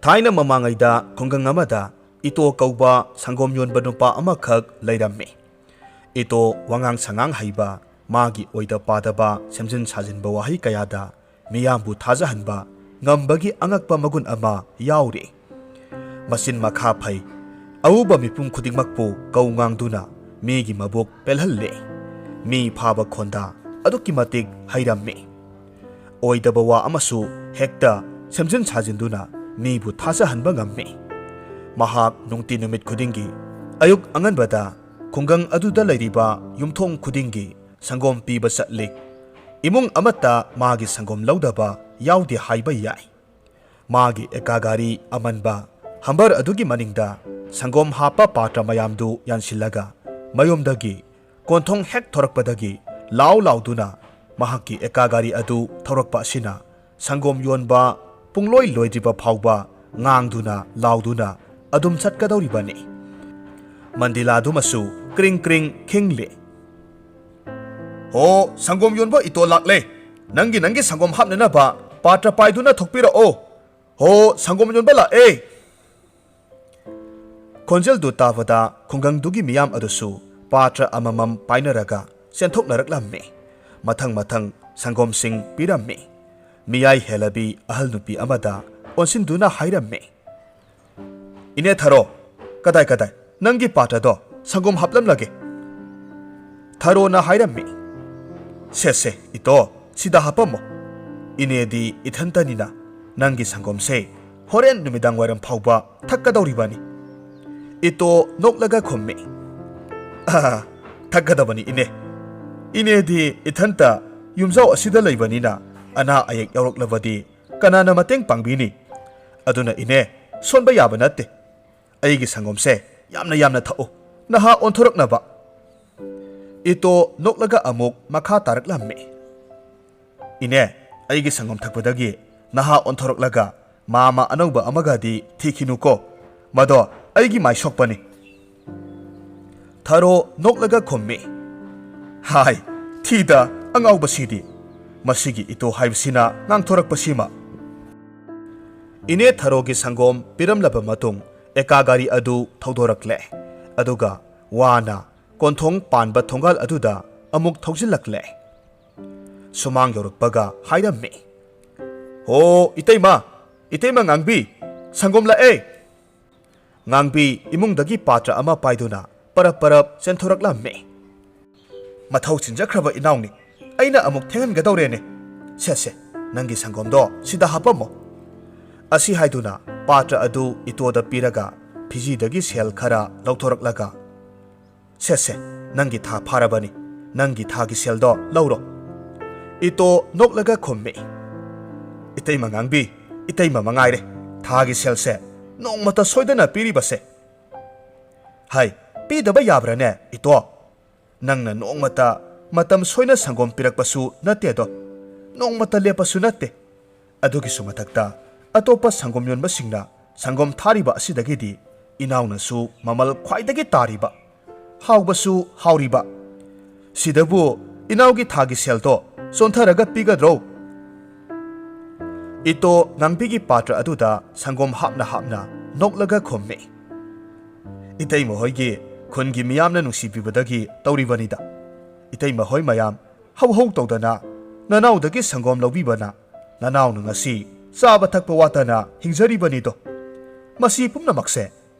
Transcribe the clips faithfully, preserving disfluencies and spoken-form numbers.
ꯊꯥꯏꯅ ꯃꯃꯥꯡꯉꯩꯗ ꯈꯨꯡꯒꯪ ꯑꯃꯗ ꯏꯇꯣ ꯀꯧꯕ ꯁꯪꯒꯣꯝ ꯌꯣꯟꯕ ꯅꯨꯄꯥ ꯑꯃꯈꯛ ꯂꯩꯔꯝꯃꯤ꯫ ꯏꯇꯣ ꯋꯥꯉꯥꯡ ꯁꯉꯥꯡ ꯍꯩꯕ, ꯃꯥꯒꯤ ꯑꯣꯏꯗ ꯄꯥꯗꯕ ꯁꯦꯝꯖꯤꯟ ꯁꯥꯖꯤꯟꯕ ꯋꯥꯍꯩ ꯀꯌꯥꯗ ꯃꯤꯌꯥꯝꯕꯨ ꯊꯥꯖꯍꯟꯕ ꯉꯝꯕꯒꯤ ꯑꯉꯛꯄ ꯃꯒꯨꯟ ꯑꯃ ꯌꯥꯎꯔꯤ꯫ ꯃꯆꯤꯟ ꯃꯈꯥ ꯐꯩ, ꯑꯎꯕ ꯃꯤꯄꯨꯝ ꯈꯨꯗꯤꯡꯃꯛꯄꯨ ꯀꯧ ꯉꯥꯡꯗꯨꯅ ꯃꯤꯒꯤ ꯃꯕꯨꯛ ꯄꯦꯜꯍꯜꯂꯦ꯫ ꯃꯤ ꯐꯥꯕ ꯈꯣꯟꯗꯥ ꯑꯗꯨꯛꯀꯤ ꯃꯇꯤꯛ ꯍꯩꯔꯝꯃꯤ꯫ ꯑꯣꯏꯗꯕ ꯋꯥ ꯑꯃꯁꯨ ꯍꯦꯛꯇ ꯁꯦꯝꯖꯤꯟ ꯁꯥꯖꯤꯟꯗꯨꯅ ꯃꯤꯕꯨ ꯊꯥꯖꯍꯟꯕ ꯉꯝꯃꯤ꯫ ꯃꯍꯥꯛ ꯅꯨꯡꯇꯤ ꯅꯨꯃꯤꯠ ꯈꯨꯗꯤꯡꯒꯤ ꯑꯌꯨꯛ ꯑꯉꯟꯕꯗ ꯈꯨꯡꯒꯪ ꯑꯗꯨꯗ ꯂꯩꯔꯤꯕ ꯌꯨꯝꯊꯣꯡ ꯈꯨꯗꯤꯡꯒꯤ ꯁꯪꯒꯣꯝ ꯄꯤꯕ ꯆꯠꯂꯤ꯫ ꯏꯃꯨꯡ ꯑꯃꯠꯇ ꯃꯥꯒꯤ ꯁꯪꯒꯣꯝ ꯂꯧꯗꯕ ꯌꯥꯎꯗꯦ ꯍꯥꯏꯕ ꯌꯥꯏ꯫ ꯃꯥꯒꯤ ꯑꯦꯀꯥ ꯒꯥꯔꯤ ꯑꯃꯟꯕ ꯍꯝꯕꯔ ꯑꯗꯨꯒꯤ ꯃꯅꯤꯡꯗ ꯁꯪꯒꯣꯝ ꯍꯥꯞꯄ ꯄꯥꯇ꯭ꯔ ꯃꯌꯥꯝꯗꯨ ꯌꯥꯟꯁꯤꯜꯂꯒ ꯃꯌꯨꯝꯗꯒꯤ ꯀꯣꯟꯊꯣꯡ ꯍꯦꯛ ꯊꯣꯔꯛꯄꯗꯒꯤ ꯂꯥꯎ ꯂꯥꯎꯗꯨꯅ ꯃꯍꯥꯛꯀꯤ ꯑꯦꯀꯥ ꯒꯥꯔꯤ ꯑꯗꯨ ꯊꯧꯔꯛꯄ ꯑꯁꯤꯅ ꯁꯪꯒꯣꯝ ꯌꯣꯟꯕ ꯄꯨꯡꯂꯣꯏ ꯂꯣꯏꯗ꯭ꯔꯤꯕ ꯐꯥꯎꯕ ꯉꯥꯡꯗꯨꯅ ꯂꯥꯎꯗꯨꯅ ꯑꯗꯨꯝ ꯆꯠꯀꯗꯧꯔꯤꯕꯅꯤ꯫ ꯃꯟꯗꯤꯂꯥꯗꯨꯃꯁꯨ ꯀ꯭ꯔꯤꯡ ꯀ꯭ꯔꯤꯡ ꯈꯤꯡꯂꯦ꯫ "ꯍꯣ, ꯁꯪꯒꯣꯝ ꯌꯣꯟꯕ ꯏꯇꯣ ꯂꯥꯛꯂꯦ꯫ ꯅꯪꯒꯤ, ꯅꯪꯒꯤ ꯁꯪꯒꯣꯝ ꯍꯥꯞꯅꯅꯕ ꯄꯥꯇ꯭ꯔ ꯄꯥꯏꯗꯨꯅ ꯊꯣꯛꯄꯤꯔꯛꯑꯣ꯫ ꯍꯣ, ꯁꯪꯒꯣꯝ ꯌꯣꯟꯕ ꯂꯥꯛꯑꯦ!" ꯈꯣꯟꯖꯦꯜꯗꯨ ꯇꯥꯕꯗ ꯈꯨꯡꯒꯪꯗꯨꯒꯤ ꯃꯤꯌꯥꯝ ꯑꯗꯨꯁꯨ ꯄꯥꯇ꯭ꯔ ꯑꯃꯃꯝ ꯄꯥꯏꯅꯔꯒ ꯆꯦꯟꯊꯣꯛꯅꯔꯛꯂꯝꯃꯤ꯫ ꯃꯊꯪ ꯃꯊꯪ ꯁꯪꯒꯣꯝꯁꯤꯡ ꯄꯤꯔꯝꯃꯤ꯫ ꯃꯤꯌꯥꯏ ꯍꯦꯜꯂꯕꯤ ꯑꯍꯜ ꯅꯨꯄꯤ ꯑꯃꯗ ꯑꯣꯟꯁꯤꯟꯗꯨꯅ ꯍꯥꯏꯔꯝꯃꯤ, "ꯏꯅꯦ ꯊꯔꯣ, ꯀꯗꯥꯏ ꯀꯗꯥꯏ? ꯅꯪꯒꯤ ꯄꯥꯇ꯭ꯔꯗꯣ ꯁꯪꯒꯣꯝ ꯍꯥꯞꯂꯝꯂꯒꯦ꯫" ꯊꯔꯣꯅ ꯍꯥꯏꯔꯝꯃꯤ, "ꯁꯦ ꯁꯦ ꯏꯇꯣ, ꯁꯤꯗ ꯍꯥꯞꯄꯝꯃꯣ꯫ ꯏꯅꯦꯗꯤ ꯏꯊꯟꯇꯅꯤꯅ ꯅꯪꯒꯤ ꯁꯪꯒꯣꯝꯁꯦ ꯍꯣꯔꯦꯟ ꯅꯨꯃꯤꯗꯥꯡ ꯋꯥꯏꯔꯝ ꯐꯥꯎꯕ ꯊꯛꯀꯗꯧꯔꯤꯕꯅꯤ꯫" ꯏꯇꯣ ꯅꯣꯛꯂꯒ ꯈꯨꯝꯃꯤ, "ꯑꯥ, ꯊꯛꯀꯗꯕꯅꯤ ꯏꯅꯦ꯫ ꯏꯅꯦꯗꯤ ꯏꯊꯟꯇ ꯌꯨꯝꯖꯥꯎ ꯑꯁꯤꯗ ꯂꯩꯕꯅꯤꯅ ꯑꯅꯥ ꯑꯌꯦꯛ ꯌꯥꯎꯔꯛꯂꯕꯗꯤ ꯀꯅꯥꯅ ꯃꯇꯦꯡ ꯄꯥꯡꯕꯤꯅꯤ? ꯑꯗꯨꯅ ꯏꯅꯦ, ꯁꯣꯟꯕ ꯌꯥꯕ ꯅꯠꯇꯦ꯫ ꯑꯩꯒꯤ ꯁꯪꯒꯣꯝꯁꯦ ꯌꯥꯝꯅ ꯌꯥꯝꯅ ꯊꯛꯎ, ꯅꯍꯥ ꯑꯣꯟꯊꯣꯔꯛꯅꯕ꯫" ꯏꯇꯣ ꯅꯣꯛꯂꯒ ꯑꯃꯨꯛ ꯃꯈꯥ ꯇꯥꯔꯛꯂꯝꯃꯤ, "ꯏꯅꯦ, ꯑꯩꯒꯤ ꯁꯪꯒꯣꯝ ꯊꯛꯄꯗꯒꯤ ꯅꯍꯥ ꯑꯣꯟꯊꯣꯔꯛꯂꯒ ꯃꯥꯃ ꯑꯅꯧꯕ ꯑꯃꯒꯗꯤ ꯊꯤꯈꯤꯅꯨꯀꯣ꯫ ꯃꯗꯣ ꯑꯩꯒꯤ ꯃꯥꯏ ꯁꯣꯛꯄꯅꯤ꯫" ꯊꯔꯣ ꯅꯣꯛꯂꯒ ꯈꯨꯝꯃꯤ, "ꯍꯥꯏ, ꯊꯤꯗ ꯑꯉꯥꯎꯕꯁꯤꯗꯤ꯫ ꯃꯁꯤꯒꯤ ꯏꯇꯣ ꯍꯥꯏꯕꯁꯤꯅ ꯉꯥꯡꯊꯣꯔꯛꯄꯁꯤꯃ꯫" ꯏꯅꯦ ꯊꯔꯣꯒꯤ ꯁꯪꯒꯣꯝ ꯄꯤꯔꯝꯂꯕ ꯃꯇꯨꯡ ꯑꯦꯀꯥ ꯒꯥꯔꯤ ꯑꯗꯨ ꯊꯧꯗꯣꯔꯛꯂꯦ꯫ ꯑꯗꯨꯒ ꯋꯥꯅ ꯀꯣꯟꯊꯣꯡ ꯄꯥꯟꯕ ꯊꯣꯡꯒꯥꯜ ꯑꯗꯨꯗ ꯑꯃꯨꯛ ꯊꯧꯖꯤꯜꯂꯛꯂꯦ꯫ ꯁꯨꯃꯥꯡ ꯌꯧꯔꯛꯄꯒ ꯍꯥꯏꯔꯝꯃꯤ, "ꯍꯣ, ꯏꯇꯩꯃ, ꯏꯇꯩꯃ ꯉꯥꯡꯕꯤ, ꯁꯪꯒꯣꯝ ꯂꯥꯛꯑꯦ!" ꯉꯥꯡꯕꯤ ꯏꯃꯨꯡꯗꯒꯤ ꯄꯥꯇ꯭ꯔ ꯑꯃ ꯄꯥꯏꯗꯨꯅ ꯄꯔꯞ ꯄꯔꯞ ꯆꯦꯟꯊꯣꯔꯛꯂꯝꯃꯤ꯫ "ꯃꯊꯧ ꯆꯤꯟꯖꯈ꯭ꯔꯕ ꯏꯅꯥꯎꯅꯤ, ꯑꯩꯅ ꯑꯃꯨꯛ ꯊꯦꯡꯍꯟꯒꯗꯧꯔꯦꯅꯦ꯫ ꯁꯦ, ꯁꯦ, ꯅꯪꯒꯤ ꯁꯪꯒꯣꯝꯗꯣ ꯁꯤꯗ ꯍꯥꯞꯄꯝꯃꯣ꯫" ꯑꯁꯤ ꯍꯥꯏꯗꯨꯅ ꯄꯥꯇ꯭ꯔ ꯑꯗꯨ ꯏꯇꯣꯗ ꯄꯤꯔꯒ ꯐꯤꯖꯤꯗꯒꯤ ꯁꯦꯜ ꯈꯔ ꯂꯧꯊꯣꯔꯛꯂꯒ, "ꯁꯦ, ꯁꯦ, ꯅꯪꯒꯤ ꯊꯥ ꯐꯥꯔꯕꯅꯤ, ꯅꯪꯒꯤ ꯊꯥꯒꯤ ꯁꯦꯜꯗꯣ ꯂꯧꯔꯣ꯫" ꯏꯇꯣ ꯅꯣꯛꯂꯒ ꯈꯨꯝꯃꯤ, "ꯏꯇꯩꯃ ꯉꯥꯡꯕꯤ, ꯏꯇꯩꯃ ꯃꯉꯥꯏꯔꯦ ꯊꯥꯒꯤ ꯁꯦꯜꯁꯦ ꯅꯣꯡꯃꯇ ꯁꯣꯏꯗꯅ ꯄꯤꯔꯤꯕꯁꯦ꯫" "ꯍꯥꯏ, ꯄꯤꯗꯕ ꯌꯥꯕ꯭ꯔꯥꯅꯦ, ꯏꯇꯣ? ꯅꯪꯅ ꯅꯣꯡꯃꯇ ꯃꯇꯝ ꯁꯣꯏꯅ ꯁꯪꯒꯣꯝ ꯄꯤꯔꯛꯄꯁꯨ ꯅꯠꯇꯦꯗꯣ, ꯅꯣꯡꯃꯇ ꯂꯦꯞꯄꯁꯨ ꯅꯠꯇꯦ꯫ ꯑꯗꯨꯒꯤꯁꯨ ꯃꯊꯛꯇ ꯑꯇꯣꯞꯄ ꯁꯪꯒꯣꯝ ꯌꯣꯟꯕꯁꯤꯡꯅ ꯁꯪꯒꯣꯝ ꯊꯥꯔꯤꯕ ꯑꯁꯤꯗꯒꯤꯗꯤ ꯏꯅꯥꯎꯅꯁꯨ ꯃꯃꯜ ꯈ꯭ꯋꯥꯏꯗꯒꯤ ꯇꯥꯔꯤꯕ, ꯍꯥꯎꯕꯁꯨ ꯍꯥꯎꯔꯤꯕ꯫ ꯁꯤꯗꯕꯨ ꯏꯅꯥꯎꯒꯤ ꯊꯥꯒꯤ ꯁꯦꯜꯗꯣ ꯆꯣꯟꯊꯔꯒ ꯄꯤꯒꯗ꯭ꯔꯣ?" ꯏꯇꯣ ꯉꯥꯡꯕꯤꯒꯤ ꯄꯥꯇ꯭ꯔ ꯑꯗꯨꯗ ꯁꯪꯒꯣꯝ ꯍꯥꯞꯅ ꯍꯥꯞꯅ ꯅꯣꯛꯂꯒ ꯈꯨꯝꯃꯤ, "ꯏꯇꯩꯃ ꯍꯣꯏꯒꯤ ꯈꯨꯟꯒꯤ ꯃꯤꯌꯥꯝꯅ ꯅꯨꯡꯁꯤꯕꯤꯕꯗꯒꯤ ꯇꯧꯔꯤꯕꯅꯤꯗ꯫ ꯏꯇꯩꯃ ꯍꯣꯏ ꯃꯌꯥꯝ ꯍꯧ ꯍꯧ ꯇꯧꯗꯅ ꯅꯅꯥꯎꯗꯒꯤ ꯁꯪꯒꯣꯝ ꯂꯧꯕꯤꯕꯅ ꯅꯅꯥꯎꯅ ꯉꯁꯤ ꯆꯥꯕ ꯊꯛꯄ ꯋꯥꯠꯇꯅ ꯍꯤꯡꯖꯔꯤꯕꯅꯤꯗꯣ꯫ ꯃꯁꯤ ꯄꯨꯝꯅꯃꯛꯁꯦ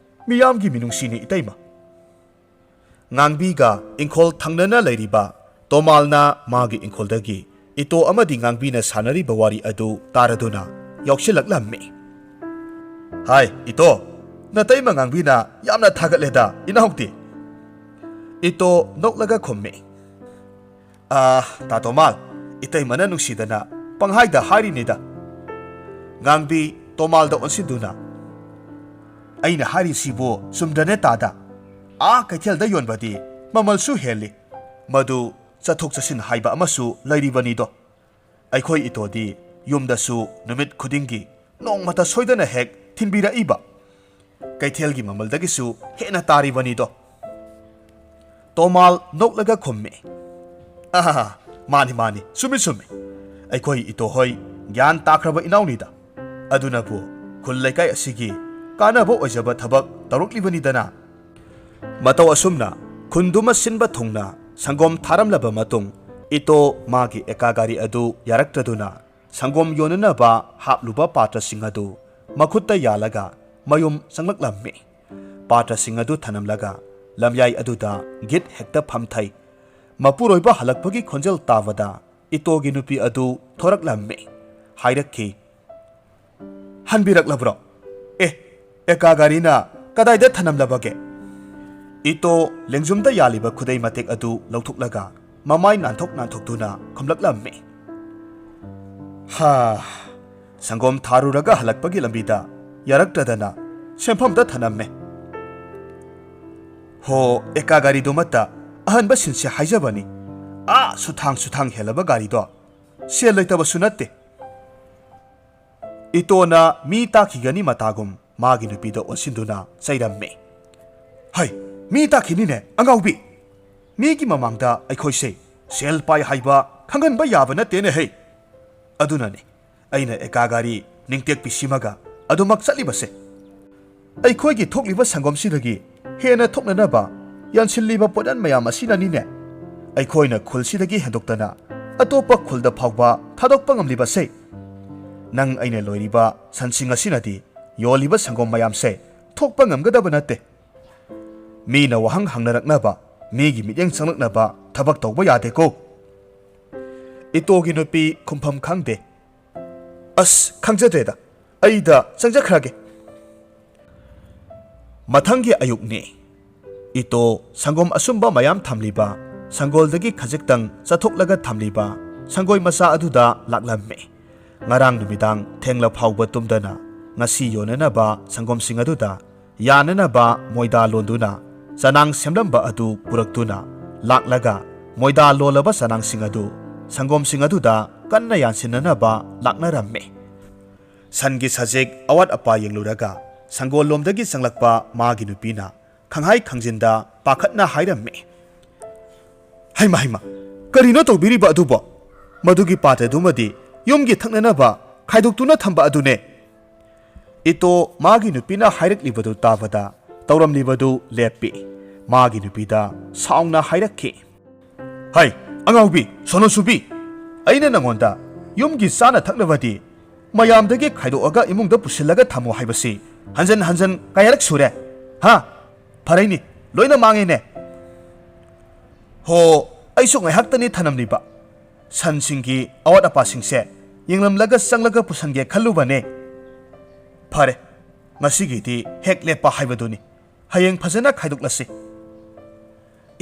ꯃꯤꯌꯥꯝꯒꯤ ꯃꯤꯅꯨꯡꯁꯤꯅꯤ, ꯏꯇꯩꯃ꯫" ꯉꯥꯡꯕꯤꯒ ꯏꯪꯈꯣꯜ ꯊꯪꯅꯅ ꯂꯩꯔꯤꯕ ꯇꯣꯃꯥꯜꯅ ꯃꯥꯒꯤ ꯏꯪꯈꯣꯜꯗꯒꯤ ꯏꯇꯣ ꯑꯃꯗꯤ ꯉꯥꯡꯕꯤꯅ ꯁꯥꯟꯅꯔꯤꯕ ꯋꯥꯔꯤ ꯑꯗꯨ ꯇꯥꯔꯗꯨꯅ ꯌꯥꯎꯁꯤꯜꯂꯛꯂꯝꯃꯤ꯫ "ꯍꯥꯏ, ꯏꯇꯣ, ꯅꯇꯩꯃ ꯉꯥꯡꯕꯤꯅ ꯌꯥꯝꯅ ꯊꯥꯒꯠꯂꯦꯗ, ꯏꯅꯥꯎꯗꯤ?" ꯏꯇꯣ ꯅꯣꯛꯂꯒ ꯈꯨꯝꯃꯤ, "ꯑꯥ, ꯇꯥ ꯇꯣꯃꯥꯜ, ꯏꯇꯩꯃꯅ ꯅꯨꯡꯁꯤꯗꯅ ꯄꯪꯍꯥꯏꯗ ꯍꯥꯏꯔꯤꯅꯤꯗ꯫" ꯉꯥꯡꯕꯤ ꯇꯣꯃꯥꯜꯗ ꯑꯣꯟꯁꯤꯟꯗꯨꯅ, "ꯑꯩꯅ ꯍꯥꯏꯔꯤꯁꯤꯕꯨ ꯆꯨꯝꯗ꯭ꯔꯅꯦ ꯇꯥꯗ? ꯑꯥ ꯀꯩꯊꯦꯜꯗ ꯌꯣꯟꯕꯗꯤ ꯃꯃꯜꯁꯨ ꯍꯦꯜꯂꯤ, ꯃꯗꯨ ꯆꯠꯊꯣꯛ ꯆꯠꯁꯤꯟ ꯍꯥꯏꯕ ꯑꯃꯁꯨ ꯂꯩꯔꯤꯕꯅꯤꯗꯣ꯫ ꯑꯩꯈꯣꯏ ꯏꯇꯣꯗꯤ ꯌꯨꯝꯗꯁꯨ ꯅꯨꯃꯤꯠ ꯈꯨꯗꯤꯡꯒꯤ ꯅꯣꯡꯃꯇ ꯁꯣꯏꯗꯅ ꯍꯦꯛ ꯊꯤꯟꯕꯤꯔꯛꯏꯕ꯫ ꯀꯩꯊꯦꯜꯒꯤ ꯃꯃꯜꯗꯒꯤꯁꯨ ꯍꯦꯟꯅ ꯇꯥꯔꯤꯕꯅꯤꯗꯣ꯫" ꯇꯣꯃꯥꯜ ꯅꯣꯛꯂꯒ ꯈꯨꯝꯃꯤ, "ꯑꯥ, ꯃꯥꯅꯤ, ꯃꯥꯅꯤ, ꯆꯨꯝꯃꯤ, ꯆꯨꯝꯃꯤ꯫ ꯑꯩꯈꯣꯏ ꯏꯇꯣꯍꯣꯏ ꯒ꯭ꯌꯥꯟ ꯇꯥꯈ꯭ꯔꯕ ꯏꯅꯥꯎꯅꯤꯗ꯫ ꯑꯗꯨꯅꯕꯨ ꯈꯨꯜ ꯂꯩꯀꯥꯏ ꯑꯁꯤꯒꯤ ꯀꯥꯟꯅꯕ ꯑꯣꯏꯖꯕ ꯊꯕꯛ ꯇꯧꯔꯛꯂꯤꯕꯅꯤꯗꯅ꯫ ꯃꯇꯧ ꯑꯁꯨꯝꯅ ꯈꯨꯟꯗꯨꯃ ꯁꯤꯟꯕ ꯊꯨꯡꯅ ꯁꯪꯒꯣꯝ ꯊꯥꯔꯝꯂꯕ ꯃꯇꯨꯡ, ꯏꯇꯣ ꯃꯥꯒꯤ ꯑꯦꯀꯥ ꯒꯥꯔꯤ ꯑꯗꯨ ꯌꯥꯔꯛꯇ꯭ꯔꯗꯨꯅ ꯁꯪꯒꯣꯝ ꯌꯣꯟꯅꯅꯕ ꯍꯥꯞꯂꯨꯕ ꯄꯥꯇ꯭ꯔꯁꯤꯡ ꯑꯗꯨ ꯃꯈꯨꯠꯇ ꯌꯥꯜꯂꯒ ꯃꯌꯨꯝ ꯆꯪꯂꯛꯂꯝꯃꯤ꯫ ꯄꯥꯇ꯭ꯔꯁꯤꯡ ꯑꯗꯨ ꯊꯅꯝꯂꯒ ꯂꯝꯌꯥꯏ ꯑꯗꯨꯗ ꯒꯤꯠ ꯍꯦꯛꯇ ꯐꯝꯊꯩ꯫ ꯃꯄꯨꯔꯣꯏꯕ ꯍꯜꯂꯛꯄꯒꯤ ꯈꯣꯟꯖꯦꯜ ꯇꯥꯕꯗ ꯏꯇꯣꯒꯤ ꯅꯨꯄꯤ ꯑꯗꯨ ꯊꯣꯔꯛꯂꯝꯃꯤ꯫ ꯍꯥꯏꯔꯛꯈꯤ, "ꯍꯟꯕꯤꯔꯛꯂꯕ꯭ꯔꯣ? ꯑꯦ, ꯑꯦꯀꯥ ꯒꯥꯔꯤꯅ ꯀꯗꯥꯏꯗ ꯊꯅꯝꯂꯕꯒꯦ?" ꯏꯇꯣ ꯂꯦꯡꯖꯨꯝꯗ ꯌꯥꯜꯂꯤꯕ ꯈꯨꯗꯩ ꯃꯇꯦꯛ ꯑꯗꯨ ꯂꯧꯊꯣꯛꯂꯒ ꯃꯃꯥꯏ ꯅꯥꯟꯊꯣꯛ ꯅꯥꯟꯊꯣꯛꯇꯨꯅ ꯈꯨꯝꯂꯛꯂꯝꯃꯤ꯫ "ꯍꯥ, ꯁꯪꯒꯣꯝ ꯊꯥꯔꯨꯔꯒ ꯍꯜꯂꯛꯄꯒꯤ ꯂꯝꯕꯤꯗ ꯌꯥꯔꯛꯇꯗꯅ ꯁꯦꯟꯐꯝꯗ ꯊꯅꯝꯃꯦ꯫ ꯍꯣ, ꯑꯦꯀꯥ ꯒꯥꯔꯤꯗꯨꯃꯠꯇ ꯑꯍꯟꯕ ꯁꯤꯟꯁꯦ ꯍꯥꯏꯖꯕꯅꯤ꯫ ꯑꯥ ꯁꯨꯊꯥꯡ ꯁꯨꯊꯥꯡ ꯍꯦꯜꯂꯕ ꯒꯥꯔꯤꯗꯣ ꯁꯦꯜ ꯂꯩꯇꯕꯁꯨ ꯅꯠꯇꯦ꯫" ꯏꯇꯣꯅ ꯃꯤ ꯇꯥꯈꯤꯒꯅꯤ ꯃꯇꯥꯒꯨꯝ ꯃꯥꯒꯤ ꯅꯨꯄꯤꯗ ꯑꯣꯟꯁꯤꯟꯗꯨꯅ ꯆꯩꯔꯝꯃꯤ꯫ "ꯍꯩ, ꯃꯤ ꯇꯥꯈꯤꯅꯤꯅꯦ, ꯑꯉꯥꯎꯕꯤ! ꯃꯤꯒꯤ ꯃꯃꯥꯡꯗ ꯑꯩꯈꯣꯏꯁꯦ ꯁꯦꯜ ꯄꯥꯏ ꯍꯥꯏꯕ ꯈꯪꯍꯟꯕ ꯌꯥꯕ ꯅꯠꯇꯦꯅꯦ ꯍꯩ! ꯑꯗꯨꯅꯅꯤ ꯑꯩꯅ ꯑꯦꯀꯥ ꯒꯥꯔꯤ ꯅꯤꯡꯇꯦꯛꯄꯤ ꯁꯤꯃꯒ ꯑꯗꯨꯃꯛ ꯆꯠꯂꯤꯕꯁꯦ꯫ ꯑꯩꯈꯣꯏꯒꯤ ꯊꯣꯛꯂꯤꯕ ꯁꯪꯒꯣꯝꯁꯤꯗꯒꯤ ꯍꯦꯟꯅ ꯊꯣꯛꯅꯅꯕ ꯌꯥꯟꯁꯤꯜꯂꯤꯕ ꯄꯣꯠꯌꯥꯟ ꯃꯌꯥꯝ ꯑꯁꯤꯅꯅꯤꯅꯦ ꯑꯩꯈꯣꯏꯅ ꯈꯨꯜꯁꯤꯗꯒꯤ ꯍꯦꯟꯗꯣꯛꯇꯅ ꯑꯇꯣꯞꯄ ꯈꯨꯜꯗ ꯐꯥꯎꯕ ꯊꯥꯗꯣꯛꯄ ꯉꯝꯂꯤꯕꯁꯦ꯫ ꯅꯪ ꯑꯩꯅ ꯂꯣꯏꯔꯤꯕ ꯁꯟꯁꯤꯡ ꯑꯁꯤꯅꯗꯤ ꯌꯣꯜꯂꯤꯕ ꯁꯪꯒꯣꯝ ꯃꯌꯥꯝꯁꯦ ꯊꯣꯛꯄ ꯉꯝꯒꯗꯕ ꯅꯠꯇꯦ꯫ ꯃꯤꯅ ꯋꯥꯍꯪ ꯍꯪꯅꯔꯛꯅꯕ, ꯃꯤꯒꯤ ꯃꯤꯠꯌꯦꯡ ꯆꯪꯂꯛꯅꯕ ꯊꯕꯛ ꯇꯧꯕ ꯌꯥꯗꯦꯀꯣ꯫" ꯏꯇꯣꯒꯤ ꯅꯨꯄꯤ ꯈꯨꯝꯐꯝ ꯈꯪꯗꯦ꯫ "ꯑꯁ, ꯈꯪꯖꯗ꯭ꯔꯦꯗ, ꯑꯩꯗ ꯆꯪꯖꯈ꯭ꯔꯒꯦ꯫" ꯃꯊꯪꯒꯤ ꯑꯌꯨꯛꯅꯤ꯫ ꯏꯇꯣ ꯁꯪꯒꯣꯝ ꯑꯁꯨꯝꯕ ꯃꯌꯥꯝ ꯊꯝꯂꯤꯕ ꯁꯪꯒꯣꯜꯗꯒꯤ ꯈꯖꯤꯛꯇꯪ ꯆꯠꯊꯣꯛꯂꯒ ꯊꯝꯂꯤꯕ ꯁꯪꯒꯣꯏ ꯃꯆꯥ ꯑꯗꯨꯗ ꯂꯥꯛꯂꯝꯃꯤ꯫ ꯉꯔꯥꯡ ꯅꯨꯃꯤꯗꯥꯡ ꯊꯦꯡꯂ ꯐꯥꯎꯕ ꯇꯨꯝꯗꯅ ꯉꯁꯤ ꯌꯣꯟꯅꯅꯕ ꯁꯪꯒꯣꯝꯁꯤꯡ ꯑꯗꯨꯗ ꯌꯥꯅꯅꯕ ꯃꯣꯏꯗꯥ ꯂꯣꯟꯗꯨꯅ ꯆꯅꯥꯡ ꯁꯦꯝꯂꯝꯕ ꯑꯗꯨ ꯄꯨꯔꯛꯇꯨꯅ ꯂꯥꯛꯂꯒ ꯃꯣꯏꯗꯥ ꯂꯣꯜꯂꯕ ꯆꯅꯥꯡꯁꯤꯡ ꯑꯗꯨ ꯁꯪꯒꯣꯝꯁꯤꯡ ꯑꯗꯨꯗ ꯀꯟꯅ ꯌꯥꯟꯁꯤꯟꯅꯅꯕ ꯂꯥꯛꯅꯔꯝꯃꯤ꯫ ꯁꯟꯒꯤ ꯁꯖꯤꯛ ꯑꯋꯥꯠ ꯑꯄꯥ ꯌꯦꯡꯂꯨꯔꯒ ꯁꯪꯒꯣꯜꯂꯣꯝꯗꯒꯤ ꯆꯪꯂꯛꯄ ꯃꯥꯒꯤ ꯅꯨꯄꯤꯅ ꯈꯪꯍꯥꯏ ꯈꯪꯖꯤꯟꯗ ꯄꯥꯈꯠꯅ ꯍꯥꯏꯔꯝꯃꯤ, "ꯍꯩꯃ, ꯍꯩꯃ, ꯀꯔꯤꯅꯣ ꯇꯧꯕꯤꯔꯤꯕ ꯑꯗꯨꯕꯣ? ꯃꯗꯨꯒꯤ ꯄꯥꯇ꯭ꯔꯗꯨꯃꯗꯤ ꯌꯨꯝꯒꯤ ꯊꯛꯅꯅꯕ ꯈꯥꯏꯗꯣꯛꯇꯨꯅ ꯊꯝꯕ ꯑꯗꯨꯅꯦ꯫" ꯏꯇꯣ ꯃꯥꯒꯤ ꯅꯨꯄꯤꯅ ꯍꯥꯏꯔꯛꯂꯤꯕꯗꯨ ꯇꯥꯕꯗ ꯇꯧꯔꯝꯂꯤꯕꯗꯨ ꯂꯦꯞꯄꯤ꯫ ꯃꯥꯒꯤ ꯅꯨꯄꯤꯗ ꯁꯥꯎꯅ ꯍꯥꯏꯔꯛꯈꯤ, "ꯍꯩ, ꯑꯉꯥꯎꯕꯤ, ꯁꯣꯅꯣꯁꯨꯕꯤ, ꯑꯩꯅ ꯅꯉꯣꯟꯗ ꯌꯨꯝꯒꯤ ꯆꯥꯅ ꯊꯛꯅꯕꯗꯤ ꯃꯌꯥꯝꯗꯒꯤ ꯈꯥꯏꯗꯣꯛꯑꯒ ꯏꯃꯨꯡꯗ ꯄꯨꯁꯤꯜꯂꯒ ꯊꯝꯃꯣ ꯍꯥꯏꯕꯁꯤ ꯍꯟꯖꯟ ꯍꯟꯖꯟ ꯀꯌꯥꯔꯛ ꯁꯨꯔꯦ? ꯍꯥ? ꯐꯔꯦꯅꯦ, ꯂꯣꯏꯅ ꯃꯥꯡꯉꯦꯅꯦ꯫ ꯍꯣ, ꯑꯩꯁꯨ ꯉꯥꯏꯍꯥꯛꯇꯅꯤ ꯊꯅꯝꯂꯤꯕ꯫ ꯁꯟꯁꯤꯡꯒꯤ ꯑꯋꯥꯠ ꯑꯄꯥꯁꯤꯡꯁꯦ ꯌꯦꯡꯂꯝꯂꯒ ꯆꯪꯂꯒ ꯄꯨꯁꯟꯒꯦ ꯈꯜꯂꯨꯕꯅꯦ꯫ ꯐꯔꯦ, ꯉꯁꯤꯒꯤꯗꯤ ꯍꯦꯛ ꯂꯦꯞꯄ ꯍꯥꯏꯕꯗꯨꯅꯤ꯫ ꯍꯌꯦꯡ ꯐꯖꯅ ꯈꯥꯏꯗꯣꯛꯂꯁꯤ꯫"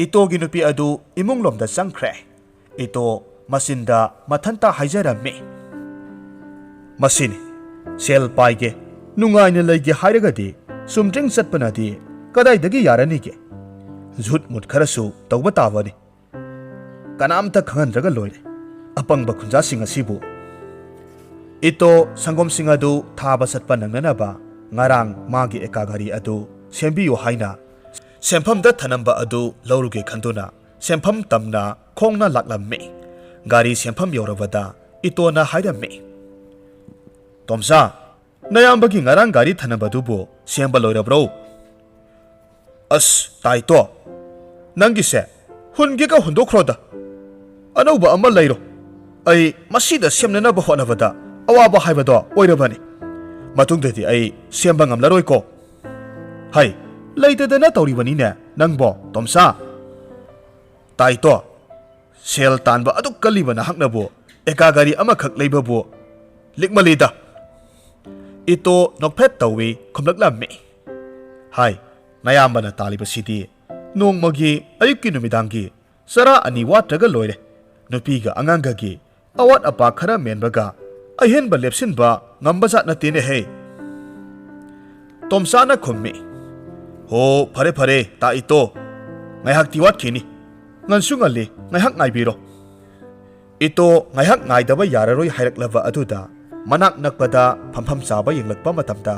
ꯏꯇꯣꯒꯤ ꯅꯨꯄꯤ ꯑꯗꯨ ꯏꯃꯨꯡꯂꯣꯝꯗ ꯆꯪꯈ꯭ꯔꯦ꯫ ꯏꯇꯣ ꯃꯆꯤꯟꯗ ꯃꯊꯟꯇ ꯍꯥꯏꯖꯔꯝꯃꯤ, "ꯃꯁꯤꯅꯤ, ꯁꯦꯜ ꯄꯥꯏꯒꯦ, ꯅꯨꯡꯉꯥꯏꯅ ꯂꯩꯒꯦ ꯍꯥꯏꯔꯒꯗꯤ ꯆꯨꯝꯗ꯭ꯔꯤꯡ ꯆꯠꯄꯅꯗꯤ ꯀꯗꯥꯏꯗꯒꯤ ꯌꯥꯔꯅꯤꯒꯦ? ꯖꯨꯠ ꯃꯨꯠ ꯈꯔꯁꯨ ꯇꯧꯕ ꯇꯥꯕꯅꯤ꯫ ꯀꯅꯥꯝꯇ ꯈꯪꯍꯟꯗ꯭ꯔꯒ ꯂꯣꯏꯔꯦ, ꯑꯄꯪꯕ ꯈꯨꯟꯖꯥꯁꯤꯡ ꯑꯁꯤꯕꯨ꯫" ꯏꯇꯣ ꯁꯪꯒꯣꯝꯁꯤꯡ ꯑꯗꯨ ꯊꯥꯕ ꯆꯠꯄ ꯅꯪꯅꯅꯕ ꯉꯔꯥꯡ ꯃꯥꯒꯤ ꯑꯦꯀꯥ ꯒꯥꯔꯤ ꯑꯗꯨ ꯁꯦꯝꯕꯤꯌꯨ ꯍꯥꯏꯅ ꯁꯦꯝꯐꯝꯗ ꯊꯅꯝꯕ ꯑꯗꯨ ꯂꯧꯔꯨꯒꯦ ꯈꯟꯗꯨꯅ ꯁꯦꯝꯐꯝ ꯇꯝꯅ ꯈꯣꯡꯅ ꯂꯥꯛꯂꯝꯃꯤ꯫ ꯒꯥꯔꯤ ꯁꯦꯝꯐꯝ ꯌꯧꯔꯕꯗ ꯏꯇꯣꯅ ꯍꯥꯏꯔꯝꯃꯤ, "ꯇꯣꯝꯆꯥ, ꯅꯌꯥꯝꯕꯒꯤ ꯉꯔꯥꯡ ꯒꯥꯔꯤ ꯊꯅꯝꯕꯗꯨꯕꯨ ꯁꯦꯝꯕ ꯂꯣꯏꯔꯕ꯭ꯔꯣ?" "ꯑꯁ, ꯇꯥꯏꯇꯣ, ꯅꯪꯒꯤꯁꯦ ꯍꯨꯟꯒꯦꯒ ꯍꯨꯟꯗꯣꯛꯈ꯭ꯔꯣꯗ꯫ ꯑꯅꯧꯕ ꯑꯃ ꯂꯩꯔꯣ꯫ ꯑꯩ ꯃꯁꯤꯗ ꯁꯦꯝꯅꯅꯕ ꯍꯣꯠꯅꯕꯗ ꯑꯋꯥꯕ ꯍꯥꯏꯕꯗꯣ ꯑꯣꯏꯔꯕꯅꯤ꯫ ꯃꯇꯨꯡꯗꯗꯤ ꯑꯩ ꯁꯦꯝꯕ ꯉꯝꯂꯔꯣꯏꯀꯣ꯫" "ꯍꯩ, ꯂꯩꯇꯗꯅ ꯇꯧꯔꯤꯕꯅꯤꯅꯦ ꯅꯪꯕꯣ, ꯇꯣꯝꯆꯥ꯫" "ꯇꯥꯏꯇꯣ, ꯁꯦꯜ ꯇꯥꯟꯕ ꯑꯗꯨꯛ ꯀꯜꯂꯤꯕ ꯅꯍꯥꯛꯅꯕꯨ ꯑꯦꯀꯥ ꯒꯥꯔꯤ ꯑꯃꯈꯛ ꯂꯩꯕꯕꯨ ꯂꯤꯛꯃꯜꯂꯤꯗ꯫" ꯏꯇꯣ ꯅꯣꯛꯐꯦꯠ ꯇꯧꯏ ꯈꯨꯝꯂꯛꯂꯝꯃꯤ, "ꯍꯥꯏ, ꯅꯌꯥꯝꯕꯅ ꯇꯥꯜꯂꯤꯕꯁꯤꯗꯤ ꯅꯣꯡꯃꯒꯤ ꯑꯌꯨꯛꯀꯤ ꯅꯨꯃꯤꯗꯥꯡꯒꯤ ꯆꯔꯥ ꯑꯅꯤ ꯋꯥꯠꯇ꯭ꯔꯒ ꯂꯣꯏꯔꯦ꯫ ꯅꯨꯄꯤꯒ ꯑꯉꯥꯡꯒꯒꯤ ꯑꯋꯥꯠ ꯑꯄꯥ ꯈꯔ ꯃꯦꯟꯕꯒ ꯑꯍꯦꯟꯕ ꯂꯦꯞꯁꯤꯟꯕ ꯉꯝꯕꯖꯥꯠ ꯅꯠꯇꯦꯅꯦꯍꯦ꯫" ꯇꯣꯝꯆꯥꯅ ꯈꯨꯝꯃꯤ, "ꯍꯣ, ꯐꯔꯦ ꯐꯔꯦ, ꯇꯥ ꯏꯇꯣ, ꯉꯥꯏꯍꯥꯛꯇꯤ ꯋꯥꯠꯈꯤꯅꯤ꯫ ꯉꯟꯁꯨ ꯉꯜꯂꯤ, ꯉꯥꯏꯍꯥꯛ ꯉꯥꯏꯕꯤꯔꯣ꯫" ꯏꯇꯣ ꯉꯥꯏꯍꯥꯛ ꯉꯥꯏꯗꯕ ꯌꯥꯔꯔꯣꯏ ꯍꯥꯏꯔꯛꯂꯕ ꯑꯗꯨꯗ ꯃꯅꯥꯛ ꯅꯛꯄꯗ ꯐꯝꯐꯝ ꯆꯥꯕ ꯌꯦꯡꯂꯛꯄ ꯃꯇꯝꯗ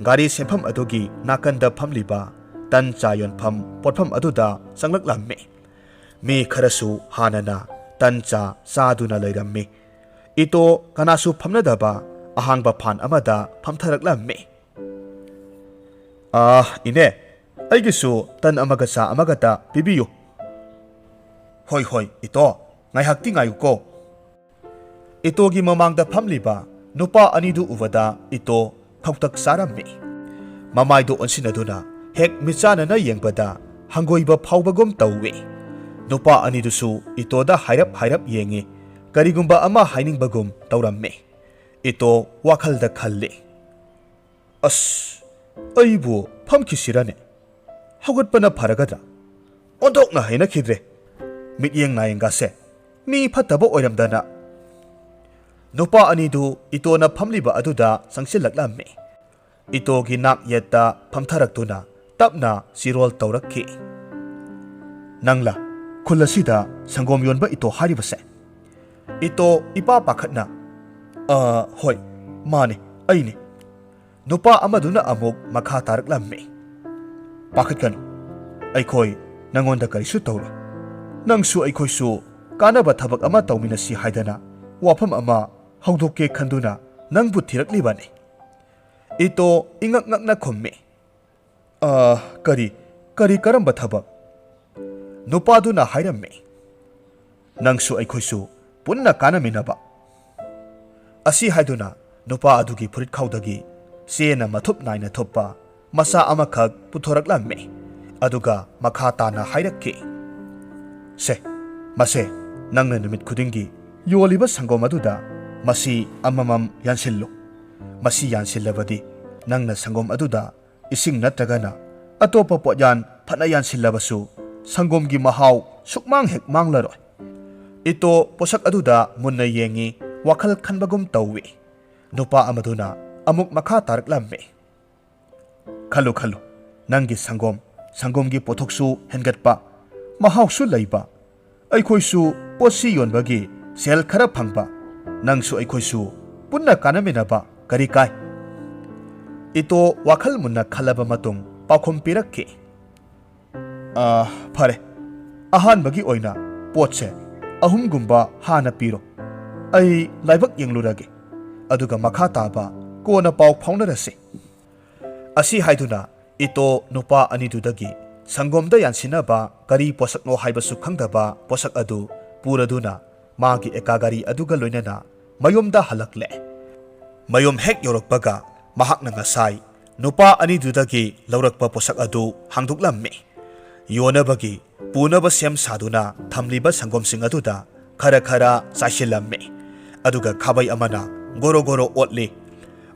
ꯒꯥꯔꯤ ꯁꯦꯝꯐꯝ ꯑꯗꯨꯒꯤ ꯅꯥꯀꯟꯗ ꯐꯝꯂꯤꯕ ꯇꯟ ꯆꯥ ꯌꯣꯟꯐꯝ ꯄꯣꯠꯐꯝ ꯑꯗꯨꯗ ꯆꯪꯂꯛꯂꯝꯃꯤ꯫ ꯃꯤ ꯈꯔꯁꯨ ꯍꯥꯟꯅꯅ ꯇꯟ ꯆꯥ ꯆꯥꯗꯨꯅ ꯂꯩꯔꯝꯃꯤ꯫ ꯏꯇꯣ ꯀꯅꯥꯁꯨ ꯐꯝꯅꯗꯕ ꯑꯍꯥꯡꯕ ꯐꯥꯟ ꯑꯃꯗ ꯐꯝꯊꯔꯛꯂꯝꯃꯤ꯫ "ꯑꯥ, ꯏꯅꯦ, ꯑꯩꯒꯤꯁꯨ ꯇꯟ ꯑꯃꯒ ꯆꯥ ꯑꯃꯒꯇ ꯄꯤꯕꯤꯌꯨ꯫" "ꯍꯣꯏ, ꯍꯣꯏ, ꯏꯇꯣ, ꯉꯥꯏꯍꯥꯛꯇꯤ ꯉꯥꯏꯌꯨꯀꯣ꯫" ꯏꯇꯣꯒꯤ ꯃꯃꯥꯡꯗ ꯐꯝꯂꯤꯕ ꯅꯨꯄꯥ ꯑꯅꯤꯗꯨ ꯎꯕꯗ ꯏꯇꯣ ꯈꯧꯇꯛ ꯆꯥꯔꯝꯃꯤ꯫ ꯃꯃꯥꯏꯗꯨ ꯑꯣꯟꯁꯤꯟꯅꯗꯨꯅ ꯍꯦꯛ ꯃꯤꯠꯆꯥꯟꯅꯅ ꯌꯦꯡꯕꯗ ꯍꯪꯒꯣꯏꯕ ꯐꯥꯎꯕꯒꯨꯝ ꯇꯧꯏ꯫ ꯅꯨꯄꯥ ꯑꯅꯤꯗꯨꯁꯨ ꯏꯇꯣꯗ ꯍꯥꯏꯔꯞ ꯍꯥꯏꯔꯞ ꯌꯦꯡꯏ, ꯀꯔꯤꯒꯨꯝꯕ ꯑꯃ ꯍꯥꯏꯅꯤꯡꯕꯒꯨꯝ ꯇꯧꯔꯝꯃꯤ꯫ ꯏꯇꯣ ꯋꯥꯈꯜꯗ ꯈꯜꯂꯤ, "ꯑꯁ, ꯑꯩꯕꯨ ꯐꯝꯈꯤꯁꯤꯔꯅꯦ? ꯍꯧꯒꯠꯄꯅ ꯐꯔꯒꯗ꯭ꯔꯥ? ꯑꯣꯟꯊꯣꯛꯅ ꯍꯩꯅꯈꯤꯗ꯭ꯔꯦ ꯃꯤꯠꯌꯦꯡ ꯅꯥꯌꯦꯡꯒꯁꯦ꯫ ꯃꯤ ꯐꯠꯇꯕ ꯑꯣꯏꯔꯝꯗꯅ꯫" ꯅꯨꯄꯥ ꯑꯅꯤꯗꯨ ꯏꯇꯣꯅ ꯐꯝꯂꯤꯕ ꯑꯗꯨꯗ ꯆꯪꯁꯤꯜꯂꯛꯂꯝꯃꯤ꯫ ꯏꯇꯣꯒꯤ ꯅꯥꯛ ꯌꯦꯠꯇ ꯐꯝꯊꯔꯛꯇꯨꯅ ꯇꯞꯅ ꯆꯤꯔꯣꯜ ꯇꯧꯔꯛꯈꯤ꯫ "ꯅꯪꯂꯥ ꯈꯨꯜ ꯑꯁꯤꯗ ꯁꯪꯒꯣꯝ ꯌꯣꯟꯕ ꯏꯇꯣ ꯍꯥꯏꯔꯤꯕꯁꯦ?" ꯏꯇꯣ ꯏꯄꯥ ꯄꯥꯈꯠꯅ, "ꯑ, ꯍꯣꯏ, ꯃꯥꯅꯦ, ꯑꯩꯅꯦ꯫" ꯅꯨꯄꯥ ꯑꯃꯗꯨꯅ ꯑꯃꯨꯛ ꯃꯈꯥ ꯇꯥꯔꯛꯂꯝꯃꯤ, "ꯄꯥꯈꯠꯀꯅꯨ, ꯑꯩꯈꯣꯏ ꯅꯪꯉꯣꯟꯗ ꯀꯔꯤꯁꯨ ꯇꯧꯔꯣꯏ꯫ ꯅꯪꯁꯨ ꯑꯩꯈꯣꯏꯁꯨ ꯀꯥꯟꯅꯕ ꯊꯕꯛ ꯑꯃ ꯇꯧꯃꯤꯟꯅꯁꯤ ꯍꯥꯏꯗꯅ ꯋꯥꯐꯝ ꯑꯃ ꯍꯧꯗꯣꯛꯀꯦ ꯈꯟꯗꯨꯅ ꯅꯪꯕꯨ ꯊꯤꯔꯛꯂꯤꯕꯅꯤ꯫" ꯏꯇꯣ ꯏꯉꯛ ꯉꯛꯅ ꯈꯨꯝꯃꯤ, "ꯑ, ꯀꯔꯤ, ꯀꯔꯤ, ꯀꯔꯝꯕ ꯊꯕꯛ?" ꯅꯨꯄꯥꯗꯨꯅ ꯍꯥꯏꯔꯝꯃꯤ, "ꯅꯪꯁꯨ ꯑꯩꯈꯣꯏꯁꯨ ꯄꯨꯟꯅ ꯀꯥꯟꯅꯃꯤꯟꯅꯕ꯫" ꯑꯁꯤ ꯍꯥꯏꯗꯨꯅ ꯅꯨꯄꯥ ꯑꯗꯨꯒꯤ ꯐꯨꯔꯤꯠꯈꯥꯎꯗꯒꯤ ꯆꯦꯅ ꯃꯊꯨꯞ ꯅꯥꯏꯅ ꯊꯨꯞꯄ ꯃꯆꯥ ꯑꯃꯈꯛ ꯄꯨꯊꯣꯔꯛꯂꯝꯃꯤ꯫ ꯑꯗꯨꯒ ꯃꯈꯥ ꯇꯥꯅ ꯍꯥꯏꯔꯛꯈꯤ, "ꯁꯦ, ꯃꯁꯦ ꯅꯪꯅ ꯅꯨꯃꯤꯠ ꯈꯨꯗꯤꯡꯒꯤ ꯌꯣꯜꯂꯤꯕ ꯁꯪꯒꯣꯝ ꯑꯗꯨꯗ ꯃꯁꯤ ꯑꯃꯃꯝ ꯌꯥꯟꯁꯤꯜꯂꯨ꯫ ꯃꯁꯤ ꯌꯥꯟꯁꯤꯜꯂꯕꯗꯤ ꯅꯪꯅ ꯁꯪꯒꯣꯝ ꯑꯗꯨꯗ ꯏꯁꯤꯡ ꯅꯠꯇ꯭ꯔꯒꯅ ꯑꯇꯣꯞꯄ ꯄꯣꯠꯌꯥꯟ ꯐꯅ ꯌꯥꯟꯁꯤꯜꯂꯕꯁꯨ ꯁꯪꯒꯣꯝꯒꯤ ꯃꯍꯥꯎ ꯁꯨꯛꯃꯥꯡ ꯍꯦꯛ ꯃꯥꯡꯂꯔꯣꯏ꯫" ꯏꯇꯣ ꯄꯣꯠꯁꯛ ꯑꯗꯨꯗ ꯃꯨꯟꯅ ꯌꯦꯡꯏ, ꯋꯥꯈꯜ ꯈꯟꯕꯒꯨꯝ ꯇꯧꯏ꯫ ꯅꯨꯄꯥ ꯑꯃꯗꯨꯅ ꯑꯃꯨꯛ ꯃꯈꯥ ꯇꯥꯔꯛꯂꯝꯃꯤ, "ꯈꯜꯂꯨ, ꯈꯜꯂꯨ, ꯅꯪꯒꯤ ꯁꯪꯒꯣꯝ, ꯁꯪꯒꯣꯝꯒꯤ ꯄꯣꯠꯊꯣꯛꯁꯨ ꯍꯦꯟꯒꯠꯄ, ꯃꯍꯥꯎꯁꯨ ꯂꯩꯕ, ꯑꯩꯈꯣꯏꯁꯨ ꯄꯣꯠꯁꯤ ꯌꯣꯟꯕꯒꯤ ꯁꯦꯜ ꯈꯔ ꯐꯪꯕ, ꯅꯪꯁꯨ ꯑꯩꯈꯣꯏꯁꯨ ꯄꯨꯟꯅ ꯀꯥꯟꯅꯃꯤꯟꯅꯕ ꯀꯔꯤ ꯀꯥꯏ?" ꯏꯇꯣ ꯋꯥꯈꯜ ꯃꯨꯟꯅ ꯈꯜꯂꯕ ꯃꯇꯨꯡ ꯄꯥꯎꯈꯨꯝ ꯄꯤꯔꯛꯈꯤ, "ꯑꯥ, ꯐꯔꯦ, ꯑꯍꯥꯟꯕꯒꯤ ꯑꯣꯏꯅ ꯄꯣꯠꯁꯦ ꯑꯍꯨꯝꯒꯨꯝꯕ ꯍꯥꯟꯅ ꯄꯤꯔꯣ, ꯑꯩ ꯂꯥꯏꯕꯛ ꯌꯦꯡꯂꯨꯔꯒꯦ꯫ ꯑꯗꯨꯒ ꯃꯈꯥ ꯇꯥꯕ ꯀꯣꯟꯅ ꯄꯥꯎ ꯐꯥꯎꯅꯔꯁꯤ꯫ ꯑꯁꯤ ꯍꯥꯏꯗꯨꯅ ꯏꯇꯣ ꯅꯨꯄꯥ ꯑꯅꯤꯗꯨꯗꯒꯤ ꯁꯪꯒꯣꯝꯗ ꯌꯥꯟꯁꯤꯟꯅꯕ ꯀꯔꯤ ꯄꯣꯠꯁꯛꯅꯣ ꯍꯥꯏꯕꯁꯨ ꯈꯪꯗꯕ ꯄꯣꯠꯁꯛ ꯑꯗꯨ ꯄꯨꯔꯗꯨꯅ ꯃꯥꯒꯤ ꯑꯦꯀꯥ ꯒꯥꯔꯤ ꯑꯗꯨꯒ ꯂꯣꯏꯅꯅ ꯃꯌꯨꯝꯗ ꯍꯜꯂꯛꯂꯦ꯫ ꯃꯌꯨꯝ ꯍꯦꯛ ꯌꯧꯔꯛꯄꯒ ꯃꯍꯥꯛꯅ ꯉꯁꯥꯏ ꯅꯨꯄꯥ ꯑꯅꯤꯗꯨꯗꯒꯤ ꯂꯧꯔꯛꯄ ꯄꯣꯠꯁꯛ ꯑꯗꯨ ꯍꯥꯡꯗꯣꯛꯂꯝꯃꯤ꯫ ꯌꯣꯟꯅꯕꯒꯤ ꯄꯨꯅꯕ ꯁꯦꯝ ꯁꯥꯗꯨꯅ ꯊꯝꯂꯤꯕ ꯁꯪꯒꯣꯝꯁꯤꯡ ꯑꯗꯨꯗ ꯈꯔ ꯈꯔ ꯆꯥꯏꯁꯤꯜꯂꯝꯃꯤ꯫ ꯑꯗꯨꯒ ꯈꯥꯕꯩ ꯑꯃꯅ ꯒꯣꯔꯣ ꯒꯣꯔꯣ ꯑꯣꯠꯂꯤ꯫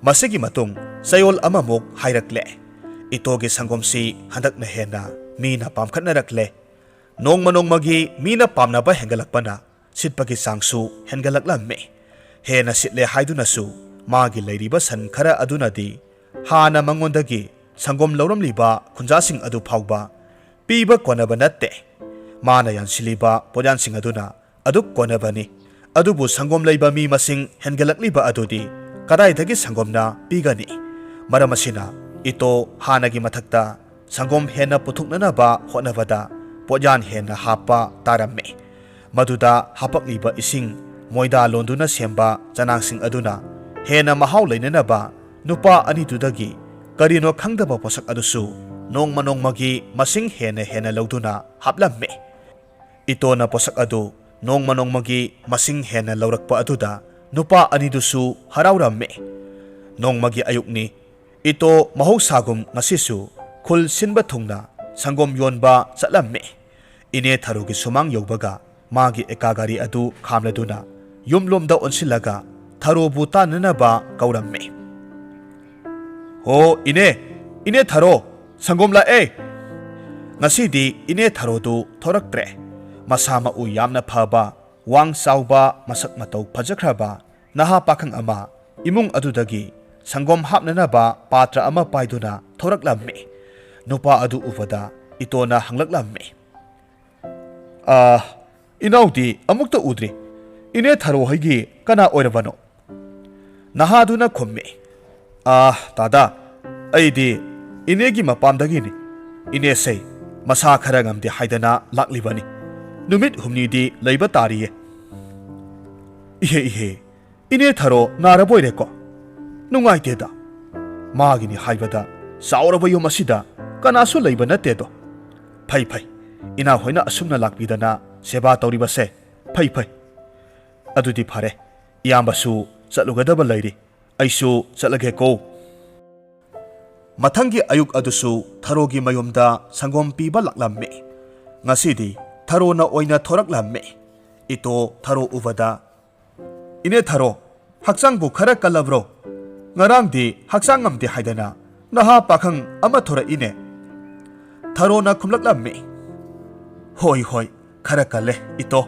ꯃꯁꯤꯒꯤ ꯃꯇꯨꯡ ꯆꯌꯣꯜ ꯑꯃꯃꯨꯛ ꯍꯥꯏꯔꯛꯂꯦ꯫ ꯏꯇꯣꯒꯤ ꯁꯪꯒꯣꯝꯁꯤ ꯍꯟꯗꯛꯅ ꯍꯦꯟꯅ ꯃꯤꯅ ꯄꯥꯝꯈꯠꯅꯔꯛꯂꯦ꯫ ꯅꯣꯡꯃ ꯅꯣꯡꯃꯒꯤ ꯃꯤꯅ ꯄꯥꯝꯅꯕ ꯍꯦꯟꯒꯠꯂꯛꯄꯅ ꯁꯤꯠꯄꯒꯤ ꯆꯥꯡꯁꯨ ꯍꯦꯟꯒꯠꯂꯛꯂꯝꯃꯤ꯫ ꯍꯦꯟꯅ ꯁꯤꯠꯂꯦ ꯍꯥꯏꯗꯨꯅꯁꯨ ꯃꯥꯒꯤ ꯂꯩꯔꯤꯕ ꯁꯟ ꯈꯔ ꯑꯗꯨꯅꯗꯤ ꯍꯥꯟꯅ ꯃꯉꯣꯟꯗꯒꯤ ꯁꯪꯒꯣꯝ ꯂꯧꯔꯝꯂꯤꯕ ꯈꯨꯟꯖꯥꯁꯤꯡ ꯑꯗꯨ ꯐꯥꯎꯕ ꯄꯤꯕ ꯀꯣꯟꯅꯕ ꯅꯠꯇꯦ꯫ ꯃꯥꯅ ꯌꯥꯟꯁꯤꯜꯂꯤꯕ ꯄꯣꯠꯌꯥꯟꯁꯤꯡ ꯑꯗꯨꯅ ꯑꯗꯨꯛ ꯀꯣꯟꯅꯕꯅꯤ꯫ ꯑꯗꯨꯕꯨ ꯁꯪꯒꯣꯝ ꯂꯩꯕ ꯃꯤ ꯃꯁꯤꯡ ꯍꯦꯟꯒꯠꯂꯛꯂꯤꯕ ꯑꯗꯨꯗꯤ ꯀꯗꯥꯏꯗꯒꯤ ꯁꯪꯒꯣꯝꯅ ꯄꯤꯒꯅꯤ? ꯃꯔꯝ ꯑꯁꯤꯅ ꯏꯇꯣ ꯍꯥꯟꯅꯒꯤ ꯃꯊꯛꯇ ꯁꯪꯒꯣꯝ ꯍꯦꯟꯅ ꯄꯨꯊꯣꯛꯅꯅꯕ ꯍꯣꯠꯅꯕꯗ ꯄꯣꯠꯌꯥꯟ ꯍꯦꯟꯅ ꯍꯥꯞꯄ ꯇꯥꯔꯝꯃꯤ꯫ ꯃꯗꯨꯗ ꯍꯥꯄꯛꯂꯤꯕ ꯏꯁꯤꯡ, ꯃꯣꯏꯗꯥ ꯂꯣꯟꯗꯨꯅ ꯁꯦꯝꯕ ꯆꯅꯥꯡꯁꯤꯡ ꯑꯗꯨꯅ ꯍꯦꯟꯅ ꯃꯍꯥꯎ ꯂꯩꯅꯅꯕ ꯅꯨꯄꯥ ꯑꯅꯤꯗꯨꯗꯒꯤ ꯀꯔꯤꯅꯣ ꯈꯪꯗꯕ ꯄꯣꯠꯁꯛ ꯑꯗꯨꯁꯨ ꯅꯣꯡꯃ ꯅꯣꯡꯃꯒꯤ ꯃꯁꯤꯡ ꯍꯦꯟꯅ ꯍꯦꯟꯅ ꯂꯧꯗꯨꯅ ꯍꯥꯞꯂꯝꯃꯤ꯫ ꯏꯇꯣꯅ ꯄꯣꯠꯁꯛ ꯑꯗꯨ ꯅꯣꯡꯃ ꯅꯣꯡꯃꯒꯤ ꯃꯁꯤꯡ ꯍꯦꯟꯅ ꯂꯧꯔꯛꯄ ꯑꯗꯨꯗ ꯅꯨꯄꯥ ꯑꯅꯤꯗꯨꯁꯨ ꯍꯔꯥꯎꯔꯝꯃꯤ꯫ ꯅꯣꯡꯃꯒꯤ ꯑꯌꯨꯛꯅꯤ꯫ ꯏꯇꯣ ꯃꯍꯧꯁꯥꯒꯨꯝ ꯉꯁꯤꯁꯨ ꯈꯨꯜ ꯁꯤꯟꯕ ꯊꯨꯡꯅ ꯁꯪꯒꯣꯝ ꯌꯣꯟꯕ ꯆꯠꯂꯝꯃꯤ꯫ ꯏꯅꯦ ꯊꯔꯣꯒꯤ ꯁꯨꯃꯥꯡ ꯌꯧꯕꯒ ꯃꯥꯒꯤ ꯑꯦꯀꯥ ꯒꯥꯔꯤ ꯑꯗꯨ ꯈꯥꯝꯂꯗꯨꯅ ꯌꯨꯝꯂꯣꯝꯗ ꯑꯣꯟꯁꯤꯜꯂꯒ ꯊꯔꯣꯕꯨ ꯇꯥꯟꯅꯅꯕ ꯀꯧꯔꯝꯃꯤ꯫ "ꯍꯣ ꯏꯅꯦ, ꯏꯅꯦ ꯊꯔꯣ, ꯁꯪꯒꯣꯝ ꯂꯥꯛꯑꯦ!" ꯉꯁꯤꯗꯤ ꯏꯅꯦ ꯊꯔꯣꯗꯨ ꯊꯣꯔꯛꯇ꯭ꯔꯦ꯫ ꯃꯁꯥ ꯃꯎ ꯌꯥꯝꯅ ꯐꯕ, ꯋꯥꯡ ꯆꯥꯎꯕ, ꯃꯁꯛ ꯃꯇꯧ ꯐꯖꯈ꯭ꯔꯕ ꯅꯍꯥ ꯄꯥꯈꯪ ꯑꯃ ꯏꯃꯨꯡ ꯑꯗꯨꯗꯒꯤ ꯁꯪꯒꯣꯝ ꯍꯥꯞꯅꯅꯕ ꯄꯥꯇ꯭ꯔ ꯑꯃ ꯄꯥꯏꯗꯨꯅ ꯊꯣꯔꯛꯂꯝꯃꯤ꯫ ꯅꯨꯄꯥ ꯑꯗꯨ ꯎꯕꯗ ꯏꯇꯣꯅ ꯍꯪꯂꯛꯂꯝꯃꯤ, "ꯑꯥ, ꯏꯅꯥꯎꯗꯤ ꯑꯃꯨꯛꯇ ꯎꯗ꯭ꯔꯤ꯫ ꯏꯅꯦ ꯊꯔꯣ ꯍꯣꯏꯒꯤ ꯀꯅꯥ ꯑꯣꯏꯔꯕꯅꯣ?" ꯅꯍꯥꯗꯨꯅ ꯈꯨꯝꯃꯤ, "ꯑꯥ, ꯇꯥꯗꯥ, ꯑꯩꯗꯤ ꯏꯅꯦꯒꯤ ꯃꯄꯥꯝꯗꯒꯤꯅꯤ꯫ ꯏꯅꯦꯁꯦ ꯃꯁꯥ ꯈꯔ ꯉꯝꯗꯦ ꯍꯥꯏꯗꯅ ꯂꯥꯛꯂꯤꯕꯅꯤ꯫ ꯅꯨꯃꯤꯠ ꯍꯨꯝꯅꯤꯗꯤ ꯂꯩꯕ ꯇꯥꯔꯤꯌꯦ꯫" "ꯏꯍꯦ, ꯏꯍꯦ, "ꯏꯅꯦ ꯊꯔꯣ ꯅꯥꯔꯕꯣꯏꯔꯦꯀꯣ? ꯅꯨꯡꯉꯥꯏꯇꯦꯗ꯫ ꯃꯥꯒꯤꯅꯤ ꯍꯥꯏꯕꯗ ꯆꯥꯎꯔꯕ ꯌꯨꯝ ꯑꯁꯤꯗ ꯀꯅꯥꯁꯨ ꯂꯩꯕ ꯅꯠꯇꯦꯗꯣ꯫ ꯐꯩ ꯐꯩ, ꯏꯅꯥꯎ ꯍꯣꯏꯅ ꯑꯁꯨꯝꯅ ꯂꯥꯛꯄꯤꯗꯅ ꯁꯦꯕꯥ ꯇꯧꯔꯤꯕꯁꯦ ꯐꯩ ꯐꯩ꯫ ꯑꯗꯨꯗꯤ ꯐꯔꯦ, ꯏꯌꯥꯝꯕꯁꯨ ꯆꯠꯂꯨꯒꯗꯕ ꯂꯩꯔꯤ, ꯑꯩꯁꯨ ꯆꯠꯂꯒꯦꯀꯣ꯫" ꯃꯊꯪꯒꯤ ꯑꯌꯨꯛ ꯑꯗꯨꯁꯨ ꯊꯔꯣꯒꯤ ꯃꯌꯨꯝꯗ ꯁꯪꯒꯣꯝ ꯄꯤꯕ ꯂꯥꯛꯂꯝꯃꯤ꯫ ꯉꯁꯤꯗꯤ ꯊꯔꯣꯅ ꯑꯣꯏꯅ ꯊꯣꯔꯛꯂꯝꯃꯤ꯫ ꯏꯇꯣ ꯊꯔꯣ ꯎꯕꯗ, "ꯏꯅꯦ ꯊꯔꯣ, ꯍꯛꯆꯥꯡꯕꯨ ꯈꯔ ꯀꯜꯂꯕ꯭ꯔꯣ? ꯉꯔꯥꯡꯗꯤ ꯍꯛꯆꯥꯡ ꯉꯝꯗꯦ ꯍꯥꯏꯗꯅ ꯅꯍꯥ ꯄꯥꯈꯪ ꯑꯃ ꯊꯣꯔꯛꯏꯅꯦ꯫" ꯊꯔꯣꯅ ꯈꯨꯝꯂꯛꯂꯝꯃꯤ, "ꯍꯣꯏ ꯍꯣꯏ, ꯈꯔ ꯀꯜꯂꯦ ꯏꯇꯣ,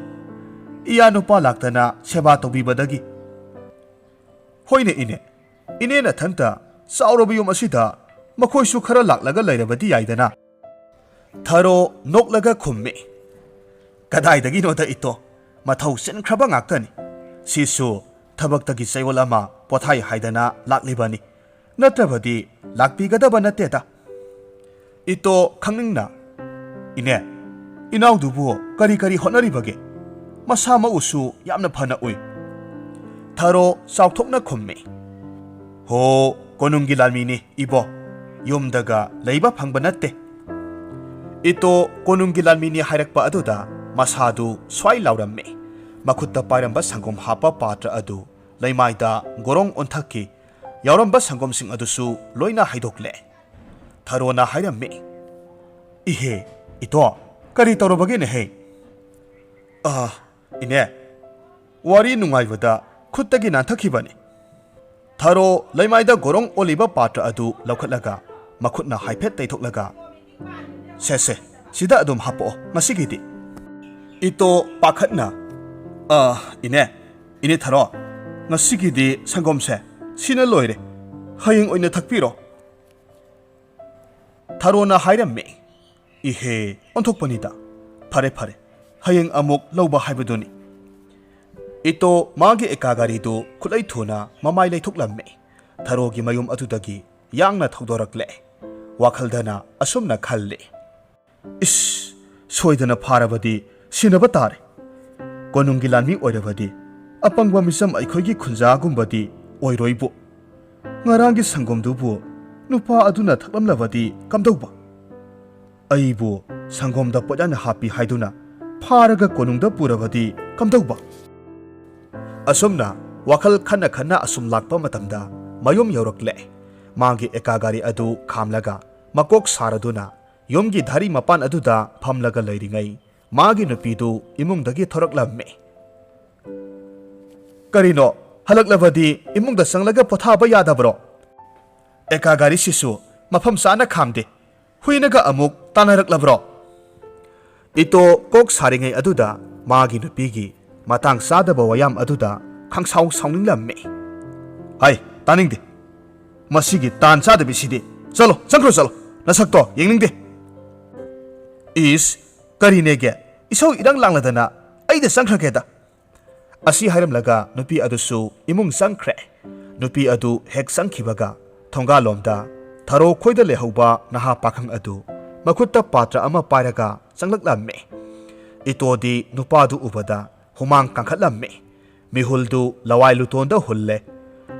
ꯏꯌꯥ ꯅꯨꯄꯥ ꯂꯥꯛꯇꯅ ꯁꯦꯕꯥ ꯇꯧꯕꯤꯕꯗꯒꯤ꯫" "ꯍꯣꯏꯅꯦ ꯏꯅꯦ, ꯏꯅꯦ ꯅꯊꯟꯇ ꯆꯥꯎꯔꯕ ꯌꯨꯝ ꯑꯁꯤꯗ ꯃꯈꯣꯏꯁꯨ ꯈꯔ ꯂꯥꯛꯂꯒ ꯂꯩꯔꯕꯗꯤ ꯌꯥꯏꯗꯅ꯫" ꯊꯔꯣ ꯅꯣꯛꯂꯒ ꯈꯨꯝꯃꯤ, "ꯀꯗꯥꯏꯗꯒꯤꯅꯣꯗ ꯏꯇꯣ, ꯃꯊꯧ ꯆꯤꯟꯈ꯭ꯔꯕ ꯉꯥꯛꯇꯅꯤ꯫ ꯁꯤꯁꯨ ꯊꯕꯛꯇꯒꯤ ꯆꯌꯣꯜ ꯑꯃ ꯄꯣꯊꯥꯏ ꯍꯥꯏꯗꯅ ꯂꯥꯛꯂꯤꯕꯅꯤ, ꯅꯠꯇ꯭ꯔꯕꯗꯤ ꯂꯥꯛꯄꯤꯒꯗꯕ ꯅꯠꯇꯦꯗ꯫" ꯏꯇꯣ ꯈꯪꯅꯤꯡꯅ, "ꯏꯅꯦ, ꯏꯅꯥꯎꯗꯨꯕꯨ ꯀꯔꯤ ꯀꯔꯤ ꯍꯣꯠꯅꯔꯤꯕꯒꯦ? ꯃꯁꯥ ꯃꯎꯁꯨ ꯌꯥꯝꯅ ꯐꯅ ꯎꯏ꯫" ꯊꯔꯣ ꯆꯥꯎꯊꯣꯛꯅ ꯈꯨꯝꯃꯤ, "ꯍꯣ, ꯀꯣꯅꯨꯡꯒꯤ ꯂꯥꯟꯃꯤꯅꯤ ꯏꯕꯣ, ꯌꯨꯝꯗꯒ ꯂꯩꯕ ꯐꯪꯕ ꯅꯠꯇꯦ꯫" ꯏꯇꯣ ꯀꯣꯅꯨꯡꯒꯤ ꯂꯥꯟꯃꯤꯅꯤ ꯍꯥꯏꯔꯛꯄ ꯑꯗꯨꯗ ꯃꯁꯥꯗꯨ ꯁ꯭ꯋꯥꯏ ꯂꯥꯎꯔꯝꯃꯤ꯫ ꯃꯈꯨꯠꯇ ꯄꯥꯏꯔꯝꯕ ꯁꯪꯒꯣꯝ ꯍꯥꯞꯄ ꯄꯥꯇ꯭ꯔ ꯑꯗꯨ ꯂꯩꯃꯥꯏꯗ ꯒꯣꯔꯣꯡ ꯑꯣꯟꯊꯛꯈꯤ꯫ ꯌꯥꯎꯔꯝꯕ ꯁꯪꯒꯣꯝꯁꯤꯡ ꯑꯗꯨꯁꯨ ꯂꯣꯏꯅ ꯍꯩꯗꯣꯛꯂꯦ꯫ ꯊꯔꯣꯅ ꯍꯥꯏꯔꯝꯃꯤ, "ꯏꯍꯦ, ꯏꯇꯣ, ꯀꯔꯤ ꯇꯧꯔꯕꯒꯦꯅꯦꯍꯦ?" "ꯑꯥ, ꯏꯅꯦ, ꯋꯥꯔꯤ ꯅꯨꯡꯉꯥꯏꯕꯗ ꯈꯨꯠꯇꯒꯤ ꯅꯥꯟꯊꯈꯤꯕꯅꯤ꯫" ꯊꯔꯣ ꯂꯩꯃꯥꯏꯗ ꯒꯣꯔꯣꯡ ꯑꯣꯜꯂꯤꯕ ꯄꯥꯇ꯭ꯔ ꯑꯗꯨ ꯂꯧꯈꯠꯂꯒ ꯃꯈꯨꯠꯅ ꯍꯥꯏꯐꯦꯠ ꯇꯩꯊꯣꯛꯂꯒ, "ꯁꯦ ꯁꯦ, ꯁꯤꯗ ꯑꯗꯨꯝ ꯍꯥꯞꯄꯛꯑꯣ ꯉꯁꯤꯒꯤꯗꯤ꯫" ꯏꯇꯣ ꯄꯥꯈꯠꯅ, "ꯑ, ꯏꯅꯦ, ꯏꯅꯦ ꯊꯔꯣ, ꯉꯁꯤꯒꯤꯗꯤ ꯁꯪꯒꯣꯝꯁꯦ ꯁꯤꯅ ꯂꯣꯏꯔꯦ, ꯍꯌꯦꯡ ꯑꯣꯏꯅ ꯊꯛꯄꯤꯔꯣ꯫" ꯊꯔꯣꯅ ꯍꯥꯏꯔꯝꯃꯤ, "ꯏꯍꯦ, ꯑꯣꯟꯊꯣꯛꯄꯅꯤꯗ꯫ ꯐꯔꯦ ꯐꯔꯦ, ꯍꯌꯦꯡ ꯑꯃꯨꯛ ꯂꯧꯕ ꯍꯥꯏꯕꯗꯨꯅꯤ꯫" ꯏꯇꯣ ꯃꯥꯒꯤ ꯑꯦꯀꯥ ꯒꯥꯔꯤꯗꯨ ꯈꯨꯠꯂꯩ ꯊꯨꯅ ꯃꯃꯥꯏ ꯂꯩꯊꯣꯛꯂꯝꯃꯤ꯫ ꯊꯔꯣꯒꯤ ꯃꯌꯨꯝ ꯑꯗꯨꯗꯒꯤ ꯌꯥꯡꯅ ꯊꯧꯗꯣꯔꯛꯂꯦ꯫ ꯋꯥꯈꯜꯗꯅ ꯑꯁꯨꯝꯅ ꯈꯜꯂꯤ, "ꯏꯁ, ꯁꯣꯏꯗꯅ ꯐꯥꯔꯕꯗꯤ ꯁꯤꯟꯅꯕ ꯇꯥꯔꯦ꯫ ꯀꯣꯅꯨꯡꯒꯤ ꯂꯥꯟꯃꯤ ꯑꯣꯏꯔꯕꯗꯤ ꯑꯄꯪꯕ ꯃꯤꯆꯝ ꯑꯩꯈꯣꯏꯒꯤ ꯈꯨꯟꯖꯥꯒꯨꯝꯕꯗꯤ ꯑꯣꯏꯔꯣꯏꯕꯨ꯫ ꯉꯔꯥꯡꯒꯤ ꯁꯪꯒꯣꯝꯗꯨꯕꯨ ꯅꯨꯄꯥ ꯑꯗꯨꯅ ꯊꯛꯂꯝꯂꯕꯗꯤ ꯀꯝꯗꯧꯕ? ꯑꯩꯕꯨ ꯁꯪꯒꯣꯝꯗ ꯄꯣꯠꯌꯥꯟ ꯍꯥꯞꯄꯤ ꯍꯥꯏꯗꯨꯅ ꯐꯥꯔꯒ ꯀꯣꯅꯨꯡꯗ ꯄꯨꯔꯕꯗꯤ ꯀꯝꯗꯧꯕ? ꯑꯁꯨꯝꯅ ꯋꯥꯈꯜ ꯈꯟꯅ ꯈꯟꯅ ꯑꯁꯨꯝ ꯂꯥꯛꯄ ꯃꯇꯝꯗ ꯃꯌꯨꯝ ꯌꯧꯔꯛꯂꯦ꯫ ꯃꯥꯒꯤ ꯑꯦꯀꯥ ꯒꯥꯔꯤ ꯑꯗꯨ ꯈꯥꯝꯂꯒ ꯃꯀꯣꯛ ꯁꯥꯔꯗꯨꯅ ꯌꯨꯝꯒꯤ ꯙꯥꯔꯤ ꯃꯄꯥꯟ ꯑꯗꯨꯗ ꯐꯝꯂꯒ ꯂꯩꯔꯤꯉꯩ ꯃꯥꯒꯤ ꯅꯨꯄꯤꯗꯨ ꯏꯃꯨꯡꯗꯒꯤ ꯊꯣꯔꯛꯂꯝꯃꯤ꯫ "ꯀꯔꯤꯅꯣ, ꯍꯜꯂꯛꯂꯕꯗꯤ ꯏꯃꯨꯡꯗ ꯆꯪꯂꯒ ꯄꯣꯊꯥꯕ ꯌꯥꯗꯕ꯭ꯔꯣ? ꯑꯦꯀꯥ ꯒꯥꯔꯤꯁꯤꯁꯨ ꯃꯐꯝ ꯆꯥꯅ ꯈꯥꯝꯗꯦ꯫ ꯍꯨꯏꯅꯒ ꯑꯃꯨꯛ ꯇꯥꯟꯅꯔꯛꯂꯕ꯭ꯔꯣ?" ꯏꯇꯣ ꯀꯣꯛ ꯁꯥꯔꯤꯉꯩ ꯑꯗꯨꯗ ꯃꯥꯒꯤ ꯅꯨꯄꯤꯒꯤ ꯃꯇꯥꯡ ꯆꯥꯗꯕ ꯋꯥꯌꯥꯝ ꯑꯗꯨꯗ ꯈꯪꯁꯥꯎ ꯁꯥꯎꯅꯤꯡꯂꯝꯃꯤ꯫ "ꯍꯥꯏ, ꯇꯥꯅꯤꯡꯗꯦ꯫ ꯃꯁꯤꯒꯤ ꯇꯥꯟ ꯆꯥꯗꯕꯤꯁꯤꯗꯤ꯫ ꯆꯠꯂꯣ, ꯆꯪꯈ꯭ꯔꯣ, ꯆꯠꯂꯣ꯫ ꯅꯁꯛꯇꯣ ꯌꯦꯡꯅꯤꯡꯗꯦ꯫" "ꯏꯁ, ꯀꯔꯤꯅꯦꯒꯦ? ꯏꯁꯧ ꯏꯔꯪ ꯂꯥꯡꯂꯗꯅ ꯑꯩꯗ ꯆꯪꯈ꯭ꯔꯒꯦꯗ꯫" ꯑꯁꯤ ꯍꯥꯏꯔꯝꯂꯒ ꯅꯨꯄꯤ ꯑꯗꯨꯁꯨ ꯏꯃꯨꯡ ꯆꯪꯈ꯭ꯔꯦ꯫ ꯅꯨꯄꯤ ꯑꯗꯨ ꯍꯦꯛ ꯆꯪꯈꯤꯕꯒ ꯊꯣꯡꯒꯥꯜꯂꯣꯝꯗ ꯊꯔꯣ ꯈꯣꯏꯗ ꯂꯩꯍꯧꯕ ꯅꯍꯥ ꯄꯥꯈꯪ ꯑꯗꯨ ꯃꯈꯨꯠꯇ ꯄꯥꯇ꯭ꯔ ꯑꯃ ꯄꯥꯏꯔꯒ ꯆꯪꯂꯛꯂꯝꯃꯤ꯫ ꯏꯇꯣꯗꯤ ꯅꯨꯄꯥꯗꯨ ꯎꯕꯗ ꯍꯨꯃꯥꯡ ꯀꯥꯡꯈꯠꯂꯝꯃꯤ꯫ ꯃꯤꯍꯨꯜꯗꯨ ꯂꯋꯥꯏ ꯂꯨꯇꯣꯟꯗ ꯍꯨꯜꯂꯦ꯫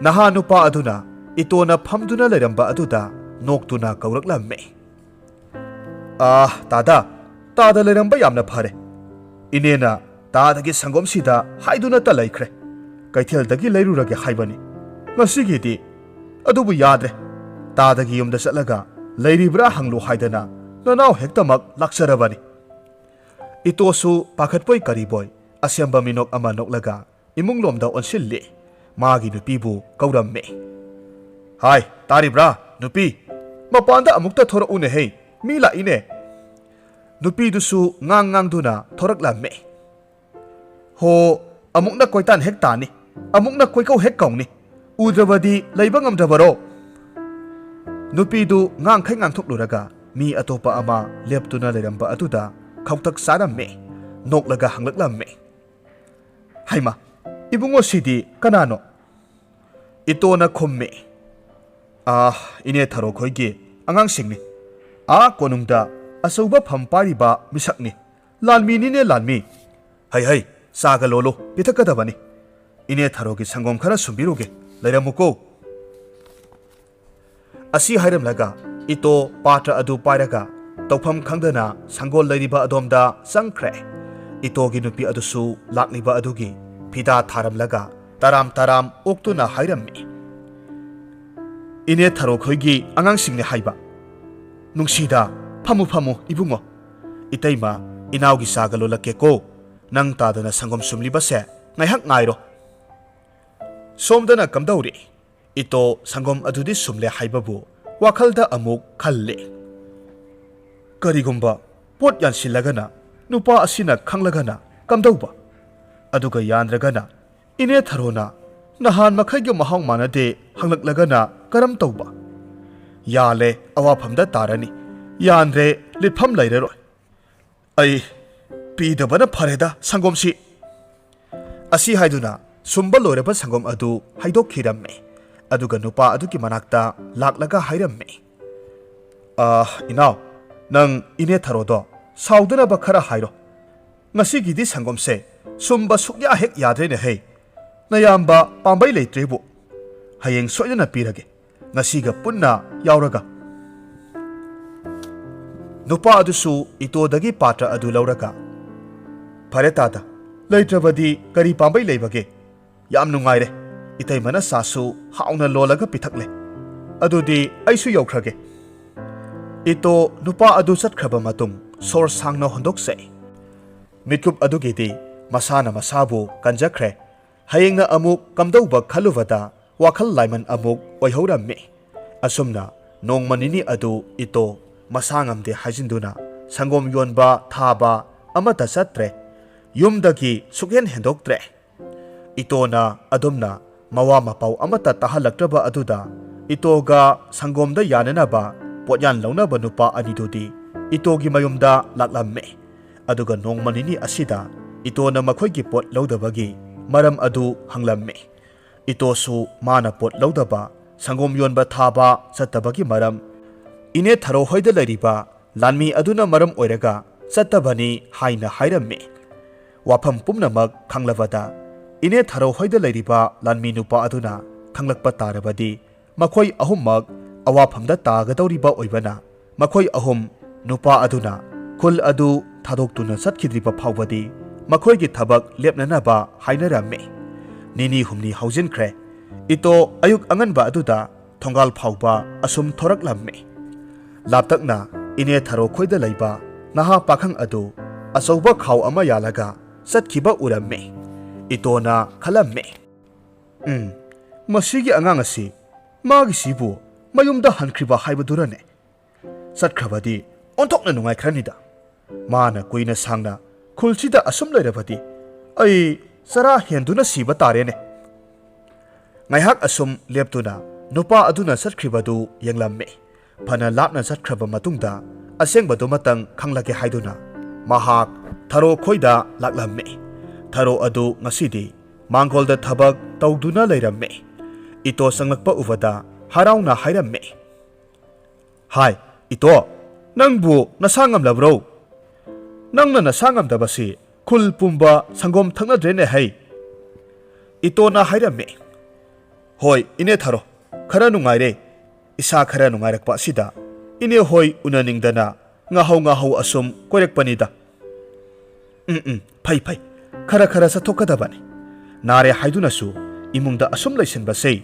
ꯅꯍꯥ ꯅꯨꯄꯥ ꯑꯗꯨꯅ ꯏꯇꯣꯅ ꯐꯝꯗꯨꯅ ꯂꯩꯔꯝꯕ ꯑꯗꯨꯗ ꯅꯣꯛꯇꯨꯅ ꯀꯧꯔꯛꯂꯝꯃꯤ꯫ "ꯑꯥ, ꯇꯥꯗ, ꯇꯥꯗ ꯂꯩꯔꯝꯕ ꯌꯥꯝꯅ ꯐꯔꯦ꯫ ꯏꯅꯦꯅ ꯇꯥꯗꯒꯤ ꯁꯪꯒꯣꯝꯁꯤꯗ ꯍꯥꯏꯗꯨꯅꯇ ꯂꯩꯈ꯭ꯔꯦ꯫ ꯀꯩꯊꯦꯜꯗꯒꯤ ꯂꯩꯔꯨꯔꯒꯦ ꯍꯥꯏꯕꯅꯤ꯫ ꯉꯁꯤꯒꯤꯗꯤ ꯑꯗꯨꯕꯨ ꯌꯥꯗ꯭ꯔꯦ꯫ ꯇꯥꯗꯒꯤ ꯌꯨꯝꯗ ꯆꯠꯂꯒ ꯂꯩꯔꯤꯕ꯭ꯔꯥ ꯍꯪꯂꯨ ꯍꯥꯏꯗꯅ ꯅꯅꯥꯎ ꯍꯦꯛꯇꯃꯛ ꯂꯥꯛꯆꯔꯕꯅꯤ꯫" ꯏꯇꯣꯁꯨ ꯄꯥꯈꯠꯄꯣꯏ ꯀꯔꯤꯕꯣꯏ ꯑꯁꯦꯝꯕ ꯃꯤꯅꯣꯛ ꯑꯃ ꯅꯣꯛꯂꯒ ꯏꯃꯨꯡꯂꯣꯝꯗ ꯑꯣꯟꯁꯤꯜꯂꯤ꯫ ꯃꯥꯒꯤ ꯅꯨꯄꯤꯕꯨ ꯀꯧꯔꯝꯃꯤ꯫ "ꯍꯥꯏ, ꯇꯥꯔꯤꯕ꯭ꯔꯥ, ꯅꯨꯄꯤ? ꯃꯄꯥꯟꯗ ꯑꯃꯨꯛꯇ ꯊꯣꯔꯛꯎꯅꯦꯍꯦ, ꯃꯤ ꯂꯥꯛꯏꯅꯦ꯫" ꯅꯨꯄꯤꯗꯨꯁꯨ ꯉꯥꯡ ꯉꯥꯡꯗꯨꯅ ꯊꯣꯔꯛꯂꯝꯃꯤ꯫ "ꯍꯣ, ꯑꯃꯨꯛꯅ ꯀꯣꯏꯇꯥꯟ ꯍꯦꯛ ꯇꯥꯅꯤ, ꯑꯃꯨꯛꯅ ꯀꯣꯏꯀꯧ ꯍꯦꯛ ꯀꯧꯅꯤ꯫ ꯎꯗ꯭ꯔꯕꯗꯤ ꯂꯩꯕ ꯉꯝꯗ꯭ꯔꯕꯔꯣ?" ꯅꯨꯄꯤꯗꯨ ꯉꯥꯡꯈꯩ ꯉꯥꯡꯊꯣꯛꯂꯨꯔꯒ ꯃꯤ ꯑꯇꯣꯞꯄ ꯑꯃ ꯂꯦꯞꯇꯨꯅ ꯂꯩꯔꯝꯕ ꯑꯗꯨꯗ ꯈꯧꯇꯛ ꯆꯥꯔꯝꯃꯤ꯫ ꯅꯣꯛꯂꯒ ꯍꯪꯂꯛꯂꯝꯃꯤ꯫ "ꯍꯩꯃ, ꯏꯕꯨꯡꯉꯣ, ꯁꯤꯗꯤ ꯀꯅꯥꯅꯣ?" ꯏꯇꯣꯅ ꯈꯨꯝꯃꯤ꯫ "ꯑꯥ, ꯏꯅꯦ ꯊꯔꯣꯈꯣꯏꯒꯤ ꯑꯉꯥꯡꯁꯤꯡꯅꯤ꯫ ꯑꯥ ꯀꯣꯅꯨꯡꯗ ꯑꯆꯧꯕ ꯐꯝ ꯄꯥꯏꯔꯤꯕ ꯃꯤꯁꯛꯅꯤ꯫ ꯂꯥꯟꯃꯤꯅꯤꯅꯦ, ꯂꯥꯟꯃꯤ꯫ ꯍꯩ ꯍꯩ, ꯆꯥꯒ ꯂꯣꯜꯂꯨ, ꯄꯤꯊꯛꯀꯗꯕꯅꯤ꯫ "ꯏꯅꯦ ꯊꯔꯣꯒꯤ ꯁꯪꯒꯣꯝ ꯈꯔ ꯁꯨꯝꯕꯤꯔꯨꯒꯦ, ꯂꯩꯔꯝꯃꯨꯀꯣ"꯫ ꯑꯁꯤ ꯍꯥꯏꯔꯝꯂꯒ ꯏꯇꯣ ꯄꯥꯇ꯭ꯔ ꯑꯗꯨ ꯄꯥꯏꯔꯒ ꯇꯧꯐꯝ ꯈꯪꯗꯅ ꯁꯪꯒꯣꯜ ꯂꯩꯔꯤꯕ ꯑꯗꯣꯝꯗ ꯆꯪꯈ꯭ꯔꯦ꯫ ꯏꯇꯣꯒꯤ ꯅꯨꯄꯤ ꯑꯗꯨꯁꯨ ꯂꯥꯛꯂꯤꯕ ꯑꯗꯨꯒꯤ ꯐꯤꯗꯥ ꯊꯥꯔꯝꯂꯒ ꯇꯔꯥꯝ ꯇꯔꯥꯝ ꯑꯣꯛꯇꯨꯅ ꯍꯥꯏꯔꯝꯃꯤ, "ꯏꯅꯦ ꯊꯔꯣ ꯈꯣꯏꯒꯤ ꯑꯉꯥꯡꯁꯤꯡꯅꯦ ꯍꯥꯏꯕ꯫ ꯅꯨꯡꯁꯤꯗ, ꯐꯝꯃꯨ ꯐꯝꯃꯨ ꯏꯕꯨꯡꯉꯣ꯫ ꯏꯇꯩꯃ, ꯏꯅꯥꯎꯒꯤ ꯆꯥꯒ ꯂꯣꯜꯂꯛꯀꯦꯀꯣ꯫ ꯅꯪ ꯇꯥꯗꯅ ꯁꯪꯒꯣꯝ ꯁꯨꯝꯂꯤꯕꯁꯦ ꯉꯥꯏꯍꯥꯛ ꯉꯥꯏꯔꯣ"꯫ ꯁꯣꯝꯗꯅ ꯀꯝꯗꯧꯔꯤ? ꯏꯇꯣ ꯁꯪꯒꯣꯝ ꯑꯗꯨꯗꯤ ꯁꯨꯝꯂꯦ ꯍꯥꯏꯕꯕꯨ ꯋꯥꯈꯜꯗ ꯑꯃꯨꯛ ꯈꯜꯂꯤ꯫ ꯀꯔꯤꯒꯨꯝꯕ ꯄꯣꯠ ꯌꯥꯟꯁꯤꯜꯂꯒꯅ ꯅꯨꯄꯥ ꯑꯁꯤꯅ ꯈꯪꯂꯒꯅ ꯀꯝꯗꯧꯕ? ꯑꯗꯨꯒ ꯌꯥꯟꯗ꯭ꯔꯒꯅ ꯏꯅꯦ ꯊꯔꯣꯅ ꯅꯍꯥꯟ ꯃꯈꯩꯒ ꯃꯍꯥꯎ ꯃꯥꯟꯅꯗꯦ ꯍꯪꯂꯛꯂꯒꯅ ꯀꯔꯝ ꯇꯧꯕ? ꯌꯥꯜꯂꯦ, ꯑꯋꯥꯐꯝꯗ ꯇꯥꯔꯅꯤ꯫ ꯌꯥꯟꯗ꯭ꯔꯦ, ꯂꯤꯠꯐꯝ ꯂꯩꯔꯔꯣꯏ꯫ ꯑꯩ ꯄꯤꯗꯕꯅ ꯐꯔꯦꯗ ꯁꯪꯒꯣꯝꯁꯤ꯫ ꯑꯁꯤ ꯍꯥꯏꯗꯨꯅ ꯁꯨꯝꯕ ꯂꯣꯏꯔꯕ ꯁꯪꯒꯣꯝ ꯑꯗꯨ ꯍꯩꯗꯣꯛꯈꯤꯔꯝꯃꯤ꯫ ꯑꯗꯨꯒ ꯅꯨꯄꯥ ꯑꯗꯨꯒꯤ ꯃꯅꯥꯛꯇ ꯂꯥꯛꯂꯒ ꯍꯥꯏꯔꯝꯃꯤ, "ꯑꯥ, ꯏꯅꯥꯎ, ꯅꯪ ꯏꯅꯦ ꯊꯔꯣꯗꯣ ꯁꯥꯎꯗꯅꯕ ꯈꯔ ꯍꯥꯏꯔꯣ꯫ ꯉꯁꯤꯒꯤꯗꯤ ꯁꯪꯒꯣꯝꯁꯦ ꯁꯨꯝꯕ ꯁꯨꯛꯌꯥ ꯍꯦꯛ ꯌꯥꯗ꯭ꯔꯦꯅꯦ ꯍꯦ꯫ ꯅꯌꯥꯝꯕ ꯄꯥꯝꯕꯩ ꯂꯩꯇ꯭ꯔꯦꯕꯨ꯫ ꯍꯌꯦꯡ ꯁꯣꯏꯗꯅ ꯄꯤꯔꯒꯦ꯫ ꯉꯁꯤꯒ ꯄꯨꯟꯅ ꯌꯥꯎꯔꯒ"꯫ ꯅꯨꯄꯥ ꯑꯗꯨꯁꯨ ꯏꯇꯣꯗꯒꯤ ꯄꯥꯇ꯭ꯔ ꯑꯗꯨ ꯂꯧꯔꯒ, "ꯐꯔꯦ ꯇꯥꯗ, ꯂꯩꯇ꯭ꯔꯕꯗꯤ ꯀꯔꯤ ꯄꯥꯝꯕꯩ ꯂꯩꯕꯒꯦ? ꯌꯥꯝ ꯅꯨꯡꯉꯥꯏꯔꯦ꯫ ꯏꯇꯩꯃꯅ ꯆꯥꯁꯨ ꯍꯥꯎꯅ ꯂꯣꯜꯂꯒ ꯄꯤꯊꯛꯂꯦ꯫ ꯑꯗꯨꯗꯤ ꯑꯩꯁꯨ ꯌꯧꯈ꯭ꯔꯒꯦ"꯫ ꯏꯇꯣ ꯅꯨꯄꯥ ꯑꯗꯨ ꯆꯠꯈ꯭ꯔꯕ ꯃꯇꯨꯡ ꯁꯣꯔ ꯁꯥꯡꯅ ꯍꯣꯟꯗꯣꯛꯆꯩ꯫ ꯃꯤꯠꯀꯨꯞ ꯑꯗꯨꯒꯤꯗꯤ ꯃꯁꯥꯅ ꯃꯁꯥꯕꯨ ꯀꯟꯖꯈ꯭ꯔꯦ꯫ ꯍꯌꯦꯡꯅ ꯑꯃꯨꯛ ꯀꯝꯗꯧꯕ ꯈꯜꯂꯨꯕꯗ ꯋꯥꯈꯜ ꯂꯥꯏꯃꯟ ꯑꯃꯨꯛ ꯑꯣꯏꯍꯧꯔꯝꯃꯤ꯫ ꯑꯁꯨꯝꯅ ꯅꯣꯡꯃ ꯅꯤꯅꯤ ꯑꯗꯨ ꯏꯇꯣ ꯃꯁꯥ ꯉꯝꯗꯦ ꯍꯥꯏꯖꯤꯟꯗꯨꯅ ꯁꯪꯒꯣꯝ ꯌꯣꯟꯕ ꯊꯥꯕ ꯑꯃꯠꯇ ꯆꯠꯇ꯭ꯔꯦ꯫ ꯌꯨꯝꯗꯒꯤ ꯁꯨꯛꯍꯦꯟ ꯍꯦꯟꯗꯣꯛꯇ꯭ꯔꯦ꯫ ꯏꯇꯣꯅ ꯑꯗꯨꯝꯅ ꯃꯋꯥ ꯃꯄꯥꯎ ꯑꯃꯠꯇ ꯇꯥꯍꯜꯂꯛꯇ꯭ꯔꯕ ꯑꯗꯨꯗ ꯏꯇꯣꯒ ꯁꯪꯒꯣꯝꯗ ꯌꯥꯅꯅꯕ ꯄꯣꯠꯌꯥꯟ ꯂꯧꯅꯕ ꯅꯨꯄꯥ ꯑꯅꯤꯗꯨꯗꯤ ꯏꯇꯣꯒꯤ ꯃꯌꯨꯝꯗ ꯂꯥꯛꯂꯝꯃꯤ꯫ ꯑꯗꯨꯒ ꯅꯣꯡꯃ ꯅꯤꯅꯤ ꯑꯁꯤꯗ ꯏꯇꯣꯅ ꯃꯈꯣꯏꯒꯤ ꯄꯣꯠ ꯂꯧꯗꯕꯒꯤ ꯃꯔꯝ ꯑꯗꯨ ꯍꯪꯂꯝꯃꯤ꯫ ꯏꯇꯣꯁꯨ ꯃꯥꯅ ꯄꯣꯠ ꯂꯧꯗꯕ, ꯁꯪꯒꯣꯝ ꯌꯣꯟꯕ ꯊꯥꯕ ꯆꯠꯇꯕꯒꯤ ꯃꯔꯝ, ꯏꯅꯦ ꯊꯔꯣ ꯍꯣꯏꯗ ꯂꯩꯔꯤꯕ ꯂꯥꯟꯃꯤ ꯑꯗꯨꯅ ꯃꯔꯝ ꯑꯣꯏꯔꯒ ꯆꯠꯇꯕꯅꯤ ꯍꯥꯏꯅ ꯍꯥꯏꯔꯝꯃꯤ꯫ ꯋꯥꯐꯝ ꯄꯨꯝꯅꯃꯛ ꯈꯪꯂꯕꯗ ꯏꯅꯦ ꯊꯔꯣ ꯍꯣꯏꯗ ꯂꯩꯔꯤꯕ ꯂꯥꯟꯃꯤ ꯅꯨꯄꯥ ꯑꯗꯨꯅ ꯈꯪꯂꯛꯄ ꯇꯥꯔꯕꯗꯤ, ꯃꯈꯣꯏ ꯑꯍꯨꯝꯃꯛ ꯑꯋꯥꯐꯝꯗ ꯇꯥꯒꯗꯧꯔꯤꯕ ꯑꯣꯏꯕꯅ, ꯃꯈꯣꯏ ꯑꯍꯨꯝ ꯅꯨꯄꯥ ꯑꯗꯨꯅ ꯈꯨꯜ ꯑꯗꯨ ꯊꯥꯗꯣꯛꯇꯨꯅ ꯆꯠꯈꯤꯗ꯭ꯔꯤꯕ ꯐꯥꯎꯕꯗꯤ ꯃꯈꯣꯏꯒꯤ ꯊꯕꯛ ꯂꯦꯞꯅꯅꯕ ꯍꯥꯏꯅꯔꯝꯃꯤ꯫ ꯅꯤꯅꯤ ꯍꯨꯝꯅꯤ ꯍꯧꯖꯤꯟꯈ꯭ꯔꯦ꯫ ꯏꯇꯣ ꯑꯌꯨꯛ ꯑꯉꯟꯕ ꯑꯗꯨꯗ ꯊꯣꯡꯒꯥꯜ ꯐꯥꯎꯕ ꯑꯁꯨꯝ ꯊꯣꯔꯛꯂꯝꯃꯤ꯫ ꯂꯥꯞꯇꯛꯅ ꯏꯅꯦ ꯊꯔꯣ ꯈꯣꯏꯗ ꯂꯩꯕ ꯅꯍꯥ ꯄꯥꯈꯪ ꯑꯗꯨ ꯑꯆꯧꯕ ꯈꯥꯎ ꯑꯃ ꯌꯥꯜꯂꯒ ꯆꯠꯈꯤꯕ ꯎꯔꯝꯃꯤ꯫ ꯏꯇꯣꯅ ꯈꯜꯂꯝꯃꯤ, "ꯎꯝ, ꯃꯁꯤꯒꯤ ꯑꯉꯥꯡ ꯑꯁꯤ ꯃꯥꯒꯤꯁꯤꯕꯨ ꯃꯌꯨꯝꯗ ꯍꯟꯈ꯭ꯔꯤꯕ ꯍꯥꯏꯕꯗꯨꯔꯅꯦ? ꯆꯠꯈ꯭ꯔꯕꯗꯤ ꯑꯣꯟꯊꯣꯛꯅ ꯅꯨꯡꯉꯥꯏꯈ꯭ꯔꯅꯤꯗ꯫ ꯃꯥꯅ ꯀꯨꯏꯅ ꯁꯥꯡꯅ ꯈꯨꯜꯁꯤꯗ ꯑꯁꯨꯝ ꯂꯩꯔꯕꯗꯤ ꯑꯩ ꯆꯔꯥ ꯍꯦꯟꯗꯨꯅ ꯁꯤꯕ ꯇꯥꯔꯦꯅꯦ꯫" ꯉꯥꯏꯍꯥꯛ ꯑꯁꯨꯝ ꯂꯦꯞꯇꯨꯅ ꯅꯨꯄꯥ ꯑꯗꯨꯅ ꯆꯠꯈ꯭ꯔꯤꯕꯗꯨ ꯌꯦꯡꯂꯝꯃꯤ꯫ ꯐꯅ ꯂꯥꯞꯅ ꯆꯠꯈ꯭ꯔꯕ ꯃꯇꯨꯡꯗ ꯑꯁꯦꯡꯕꯗꯨꯃꯇꯪ ꯈꯪꯂꯒꯦ ꯍꯥꯏꯗꯨꯅ ꯃꯍꯥꯛ ꯊꯔꯣ ꯈꯣꯏꯗ ꯂꯥꯛꯂꯝꯃꯤ꯫ ꯊꯔꯣ ꯑꯗꯨ ꯉꯁꯤꯗꯤ ꯃꯥꯡꯒꯣꯜꯗ ꯊꯕꯛ ꯇꯧꯗꯨꯅ ꯂꯩꯔꯝꯃꯤ꯫ ꯏꯇꯣ ꯆꯪꯂꯛꯄ ꯎꯕꯗ ꯍꯔꯥꯎꯅ ꯍꯥꯏꯔꯝꯃꯤ, "ꯍꯥꯏ, ꯏꯇꯣ, ꯅꯪꯕꯨ ꯅꯁꯥ ꯉꯝꯂꯕ꯭ꯔꯣ? ꯅꯪꯅ ꯅꯁꯥ ꯉꯝꯗꯕꯁꯤ ꯈꯨꯜ ꯄꯨꯝꯕ ꯁꯪꯒꯣꯝ ꯊꯛꯅꯗ꯭ꯔꯦꯅꯦ ꯍꯩ꯫" ꯏꯇꯣꯅ ꯍꯥꯏꯔꯝꯃꯤ, "ꯍꯣꯏ, ꯏꯅꯦ ꯊꯔꯣ, ꯈꯔ ꯅꯨꯡꯉꯥꯏꯔꯦ꯫ ꯏꯁꯥ ꯈꯔ ꯅꯨꯡꯉꯥꯏꯔꯛꯄ ꯑꯁꯤꯗ ꯏꯅꯦ ꯍꯣꯏ ꯎꯅꯅꯤꯡꯗꯅ ꯉꯥꯍꯧ ꯉꯥꯍꯧ ꯑꯁꯨꯝ ꯀꯣꯏꯔꯛꯄꯅꯤꯗ꯫" "ꯎꯝ, ꯎꯝ, ꯐꯩ, ꯐꯩ꯫ ꯈꯔ ꯈꯔ ꯆꯠꯊꯣꯛꯀꯗꯕꯅꯤ꯫ ꯅꯥꯔꯦ ꯍꯥꯏꯗꯨꯅꯁꯨ ꯏꯃꯨꯡꯗ ꯑꯁꯨꯝ ꯂꯩꯁꯤꯟꯕꯁꯦ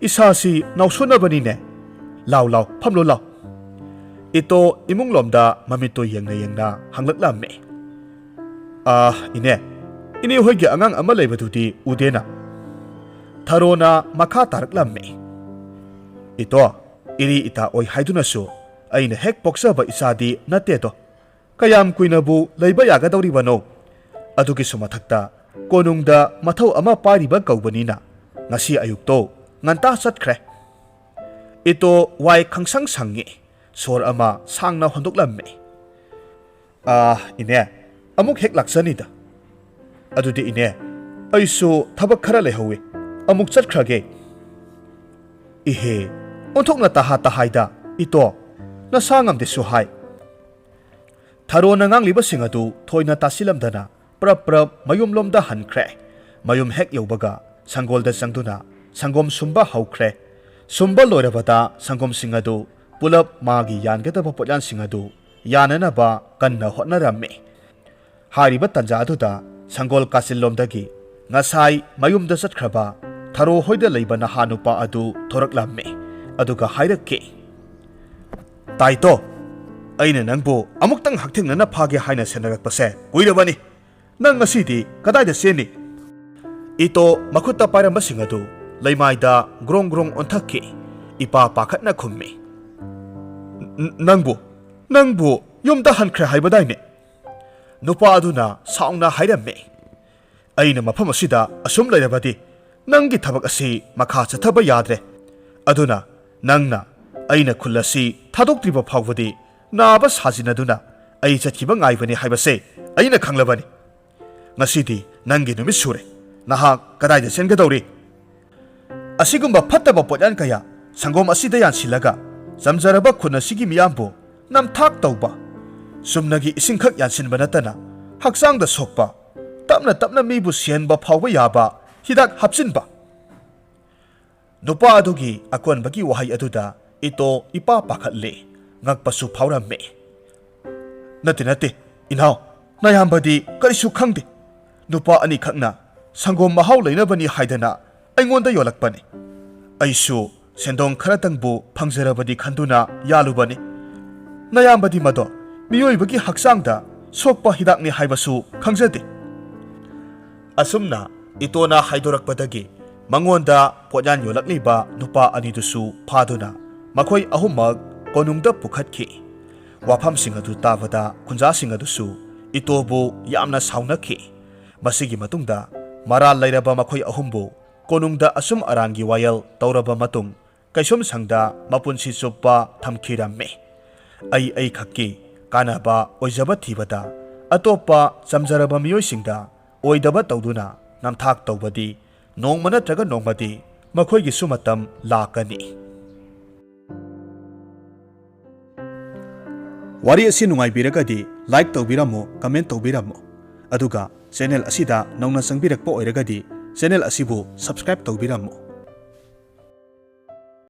ꯏꯁꯥꯁꯤ ꯅꯥꯎꯁꯨꯅꯕꯅꯤꯅꯦ꯫ ꯂꯥꯎ, ꯂꯥꯎ, ꯐꯝꯂꯣ, ꯂꯥꯎ꯫" ꯏꯇꯣ ꯏꯃꯨꯡꯂꯣꯝꯗ ꯃꯃꯤꯠꯇꯣ ꯌꯦꯡꯅ ꯌꯦꯡꯅ ꯍꯪꯂꯛꯂꯝꯃꯤ꯫ "ꯑꯥ, ꯏꯅꯦ, ꯏꯅꯦ ꯍꯣꯏꯒꯤ ꯑꯉꯥꯡ ꯑꯃ ꯂꯩꯕꯗꯨꯗꯤ ꯎꯗꯦꯅ?" ꯊꯔꯣꯅ ꯃꯈꯥ ꯇꯥꯔꯛꯂꯝꯃꯤ꯫ "ꯏꯇꯣ, ꯏꯔꯤ ꯏꯇꯥ ꯑꯣꯏ ꯍꯥꯏꯗꯨꯅꯁꯨ ꯑꯩꯅ ꯍꯦꯛ ꯄꯣꯛꯆꯕ ꯏꯆꯥꯗꯤ ꯅꯠꯇꯦꯗꯣ꯫ ꯀꯌꯥꯝ ꯀꯨꯏꯅꯕꯨ ꯂꯩꯕ ꯌꯥꯒꯗꯧꯔꯤꯕꯅꯣ? ꯑꯗꯨꯒꯤꯁꯨ ꯃꯊꯛꯇ ꯀꯣꯅꯨꯡꯗ ꯃꯊꯧ ꯑꯃ ꯄꯥꯏꯔꯤꯕ ꯀꯧꯕꯅꯤꯅ ꯉꯁꯤ ꯑꯌꯨꯛꯇꯣ ꯉꯟꯇꯥ ꯆꯠꯈ꯭ꯔꯦ꯫" ꯏꯇꯣ ꯋꯥꯏ ꯈꯪꯁꯪ ꯁꯪꯉꯤ꯫ ꯁꯣꯔ ꯑꯃ ꯁꯥꯡꯅ ꯍꯣꯟꯗꯣꯛꯂꯝꯃꯤ꯫ "ꯑꯥ, ꯏꯅꯦ, ꯑꯃꯨꯛ ꯍꯦꯛ ꯂꯥꯛꯆꯅꯤꯗ꯫ ꯑꯗꯨꯗꯤ ꯏꯅꯦ, ꯑꯩꯁꯨ ꯊꯕꯛ ꯈꯔ ꯂꯩꯍꯧꯋꯤ, ꯑꯃꯨꯛ ꯆꯠꯈ꯭ꯔꯒꯦ꯫" "ꯏꯍꯦ, ꯑꯣꯟꯊꯣꯛꯅ ꯇꯍꯥ ꯇꯍꯥꯏꯗ, ꯏꯇꯣ, ꯅꯁꯥ ꯉꯝꯗꯦꯁꯨ ꯍꯥꯏ꯫" ꯊꯔꯣꯅ ꯉꯥꯡꯂꯤꯕꯁꯤꯡ ꯑꯗꯨ ꯊꯣꯏꯅ ꯇꯥꯁꯤꯜꯂꯝꯗꯅ ꯄ꯭ꯔꯞ ꯄ꯭ꯔꯞ ꯃꯌꯨꯝꯂꯣꯝꯗ ꯍꯟꯈ꯭ꯔꯦ꯫ ꯃꯌꯨꯝ ꯍꯦꯛ ꯌꯧꯕꯒ ꯁꯪꯒꯣꯜꯗ ꯆꯪꯗꯨꯅ ꯁꯪꯒꯣꯝ ꯁꯨꯝꯕ ꯍꯧꯈ꯭ꯔꯦ꯫ ꯁꯨꯝꯕ ꯂꯣꯏꯔꯕꯗ ꯁꯪꯒꯣꯝꯁꯤꯡ ꯑꯗꯨ ꯄꯨꯂꯞ ꯃꯥꯒꯤ ꯌꯥꯟꯒꯗꯕ ꯄꯣꯠꯌꯥꯟꯁꯤꯡ ꯑꯗꯨ ꯌꯥꯅꯅꯕ ꯀꯟꯅ ꯍꯣꯠꯅꯔꯝꯃꯤ꯫ ꯍꯥꯏꯔꯤꯕ ꯇꯥꯟꯖꯥ ꯑꯗꯨꯗ ꯁꯪꯒꯣꯜ ꯀꯥꯆꯤꯜꯂꯣꯝꯗꯒꯤ ꯉꯁꯥꯏ ꯃꯌꯨꯝꯗ ꯆꯠꯈ꯭ꯔꯕ ꯊꯔꯣ ꯍꯣꯏꯗ ꯂꯩꯕ ꯅꯍꯥ ꯅꯨꯄꯥ ꯑꯗꯨ ꯊꯣꯔꯛꯂꯝꯃꯤ꯫ ꯑꯗꯨꯒ ꯍꯥꯏꯔꯛꯈꯤ, "ꯇꯥꯏꯇꯣ, ꯑꯩꯅ ꯅꯪꯕꯨ ꯑꯃꯨꯛꯇꯪ ꯍꯛꯊꯦꯡꯅꯅ ꯐꯥꯒꯦ ꯍꯥꯏꯅ ꯁꯦꯟꯅꯔꯛꯄꯁꯦ ꯀꯨꯏꯔꯕꯅꯤ꯫ ꯅꯪ ꯉꯁꯤꯗꯤ ꯀꯗꯥꯏꯗ ꯆꯦꯟꯅꯤ?" ꯏꯇꯣ ꯃꯈꯨꯠꯇ ꯄꯥꯏꯔꯝꯕꯁꯤꯡ ꯑꯗꯨ ꯂꯩꯃꯥꯏꯗ ꯒ꯭ꯔꯣꯡ ꯒ꯭ꯔꯣꯡ ꯑꯣꯟꯊꯛꯈꯤ꯫ ꯏꯄꯥ ꯄꯥꯈꯠꯅ ꯈꯨꯝꯃꯤ, "ꯅ-, ꯅꯪꯕꯨ, ꯅꯪꯕꯨ ꯌꯨꯝꯗ ꯍꯟꯈ꯭ꯔꯦ ꯍꯥꯏꯕꯗꯥꯏꯅꯦ?" ꯅꯨꯄꯥ ꯑꯗꯨꯅ ꯁꯥꯎꯅ ꯍꯥꯏꯔꯝꯃꯤ, "ꯑꯩꯅ ꯃꯐꯝ ꯑꯁꯤꯗ ꯑꯁꯨꯝ ꯂꯩꯔꯕꯗꯤ ꯅꯪꯒꯤ ꯊꯕꯛ ꯑꯁꯤ ꯃꯈꯥ ꯆꯠꯊꯕ ꯌꯥꯗ꯭ꯔꯦ꯫ ꯑꯗꯨꯅ ꯅꯪꯅ ꯑꯩꯅ ꯈꯨꯜ ꯑꯁꯤ ꯊꯥꯗꯣꯛꯇ꯭ꯔꯤꯕ ꯐꯥꯎꯕꯗꯤ ꯅꯥꯕ ꯁꯥꯖꯤꯟꯅꯗꯨꯅ ꯑꯩ ꯆꯠꯈꯤꯕ ꯉꯥꯏꯕꯅꯤ ꯍꯥꯏꯕꯁꯦ ꯑꯩꯅ ꯈꯪꯂꯕꯅꯤ꯫ ꯉꯁꯤꯗꯤ ꯅꯪꯒꯤ ꯅꯨꯃꯤꯠ ꯁꯨꯔꯦ꯫ ꯅꯍꯥꯛ ꯀꯗꯥꯏꯗ ꯆꯦꯟꯒꯗꯧꯔꯤ?" ꯑꯁꯤꯒꯨꯝꯕ ꯐꯠꯇꯕ ꯄꯣꯠꯌꯥꯟ ꯀꯌꯥ ꯁꯪꯒꯣꯝ ꯑꯁꯤꯗ ꯌꯥꯟꯁꯤꯜꯂꯒ ꯆꯝꯖꯔꯕ ꯈꯨꯟ ꯑꯁꯤꯒꯤ ꯃꯤꯌꯥꯝꯕꯨ ꯅꯝꯊꯥꯛ ꯇꯧꯕ, ꯆꯨꯝꯅꯒꯤ ꯏꯁꯤꯡꯈꯛ ꯌꯥꯟꯁꯤꯟꯕ ꯅꯠꯇꯅ ꯍꯛꯆꯥꯡꯗ ꯁꯣꯛꯄ, ꯇꯞꯅ ꯇꯞꯅ ꯃꯤꯕꯨ ꯁꯤꯍꯟꯕ ꯐꯥꯎꯕ ꯌꯥꯕ ꯍꯤꯗꯥꯛ ꯍꯥꯞꯆꯤꯟꯕ꯫ ꯅꯨꯄꯥ ꯑꯗꯨꯒꯤ ꯑꯀꯣꯟꯕꯒꯤ ꯋꯥꯍꯩ ꯑꯗꯨꯗ ꯏꯇꯣ ꯏꯄꯥ ꯄꯥꯈꯠꯂꯦ, ꯉꯛꯄꯁꯨ ꯐꯥꯎꯔꯝꯃꯦ꯫ "ꯅꯠꯇꯦ, ꯅꯠꯇꯦ, ꯏꯅꯥꯎ, ꯅꯌꯥꯝꯕꯗꯤ ꯀꯔꯤꯁꯨ ꯈꯪꯗꯦ꯫ ꯅꯨꯄꯥ ꯑꯅꯤꯈꯛꯅ ꯁꯪꯒꯣꯝ ꯃꯍꯥꯎ ꯂꯩꯅꯕꯅꯤ ꯍꯥꯏꯗꯅ ꯑꯩꯉꯣꯟꯗ ꯌꯣꯜꯂꯛꯄꯅꯤ꯫ ꯑꯩꯁꯨ ꯁꯦꯟꯗꯣꯡ ꯈꯔꯇꯪꯕꯨ ꯐꯪꯖꯔꯕꯗꯤ ꯈꯟꯗꯨꯅ ꯌꯥꯜꯂꯨꯕꯅꯤ꯫ ꯅꯌꯥꯝꯕꯗꯤ ꯃꯗꯣ ꯃꯤꯑꯣꯏꯕꯒꯤ ꯍꯛꯆꯥꯡꯗ ꯁꯣꯛꯄ ꯍꯤꯗꯥꯛꯅꯤ ꯍꯥꯏꯕꯁꯨ ꯈꯪꯖꯗꯦ꯫" ꯑꯁꯨꯝꯅ ꯏꯇꯣꯅ ꯍꯥꯏꯗꯣꯔꯛꯄꯗꯒꯤ ꯃꯉꯣꯟꯗ ꯄꯣꯠꯌꯥꯟ ꯌꯣꯜꯂꯛꯂꯤꯕ ꯅꯨꯄꯥ ꯑꯅꯤꯗꯨꯁꯨ ꯐꯥꯗꯨꯅ ꯃꯈꯣꯏ ꯑꯍꯨꯝꯃꯛ ꯀꯣꯅꯨꯡꯗ ꯄꯨꯈꯠꯈꯤ꯫ ꯋꯥꯐꯝꯁꯤꯡ ꯑꯗꯨ ꯇꯥꯕꯗ ꯈꯨꯟꯖꯥꯁꯤꯡ ꯑꯗꯨꯁꯨ ꯏꯇꯣꯕꯨ ꯌꯥꯝꯅ ꯁꯥꯎꯅꯈꯤ꯫ ꯃꯁꯤꯒꯤ ꯃꯇꯨꯡꯗ ꯃꯔꯥꯜ ꯂꯩꯔꯕ ꯃꯈꯣꯏ ꯑꯍꯨꯝꯕꯨ ꯀꯣꯅꯨꯡꯗ ꯑꯆꯨꯝ ꯑꯔꯥꯟꯒꯤ ꯋꯥꯌꯦꯜ ꯇꯧꯔꯕ ꯃꯇꯨꯡ ꯀꯩꯁꯨꯝꯁꯪꯗ ꯃꯄꯨꯟꯁꯤ ꯆꯨꯞꯄ ꯊꯝꯈꯤꯔꯝꯃꯤ꯫ ꯑꯩ ꯑꯩꯈꯛꯀꯤ ꯀꯥꯟꯅꯕ ꯑꯣꯏꯖꯕ ꯊꯤꯕꯗ ꯑꯇꯣꯞꯄ ꯆꯝꯖꯔꯕ ꯃꯤꯑꯣꯏꯁꯤꯡꯗ ꯑꯣꯏꯗꯕ ꯇꯧꯗꯨꯅ ꯅꯝꯊꯥꯛ ꯇꯧꯕꯗꯤ ꯅꯣꯡꯃ ꯅꯠꯇ꯭ꯔꯒ ꯅꯣꯡꯃꯗꯤ ꯃꯈꯣꯏꯒꯤꯁꯨ ꯃꯇꯝ ꯂꯥꯛꯀꯅꯤ꯫ ꯋꯥꯔꯤ ꯑꯁꯤ ꯅꯨꯡꯉꯥꯏꯕꯤꯔꯒꯗꯤ like ꯇꯧꯕꯤꯔꯝꯃꯣ, comment ꯇꯧꯕꯤꯔꯝꯃꯣ꯫ ꯑꯗꯨꯒ channel ꯑꯁꯤꯗ ꯅꯧꯅ ꯆꯪꯕꯤꯔꯛꯄ ꯑꯣꯏꯔꯒꯗꯤ channel ꯑꯁꯤꯕꯨ subscribe ꯇꯧꯕꯤꯔꯝꯃꯨ꯫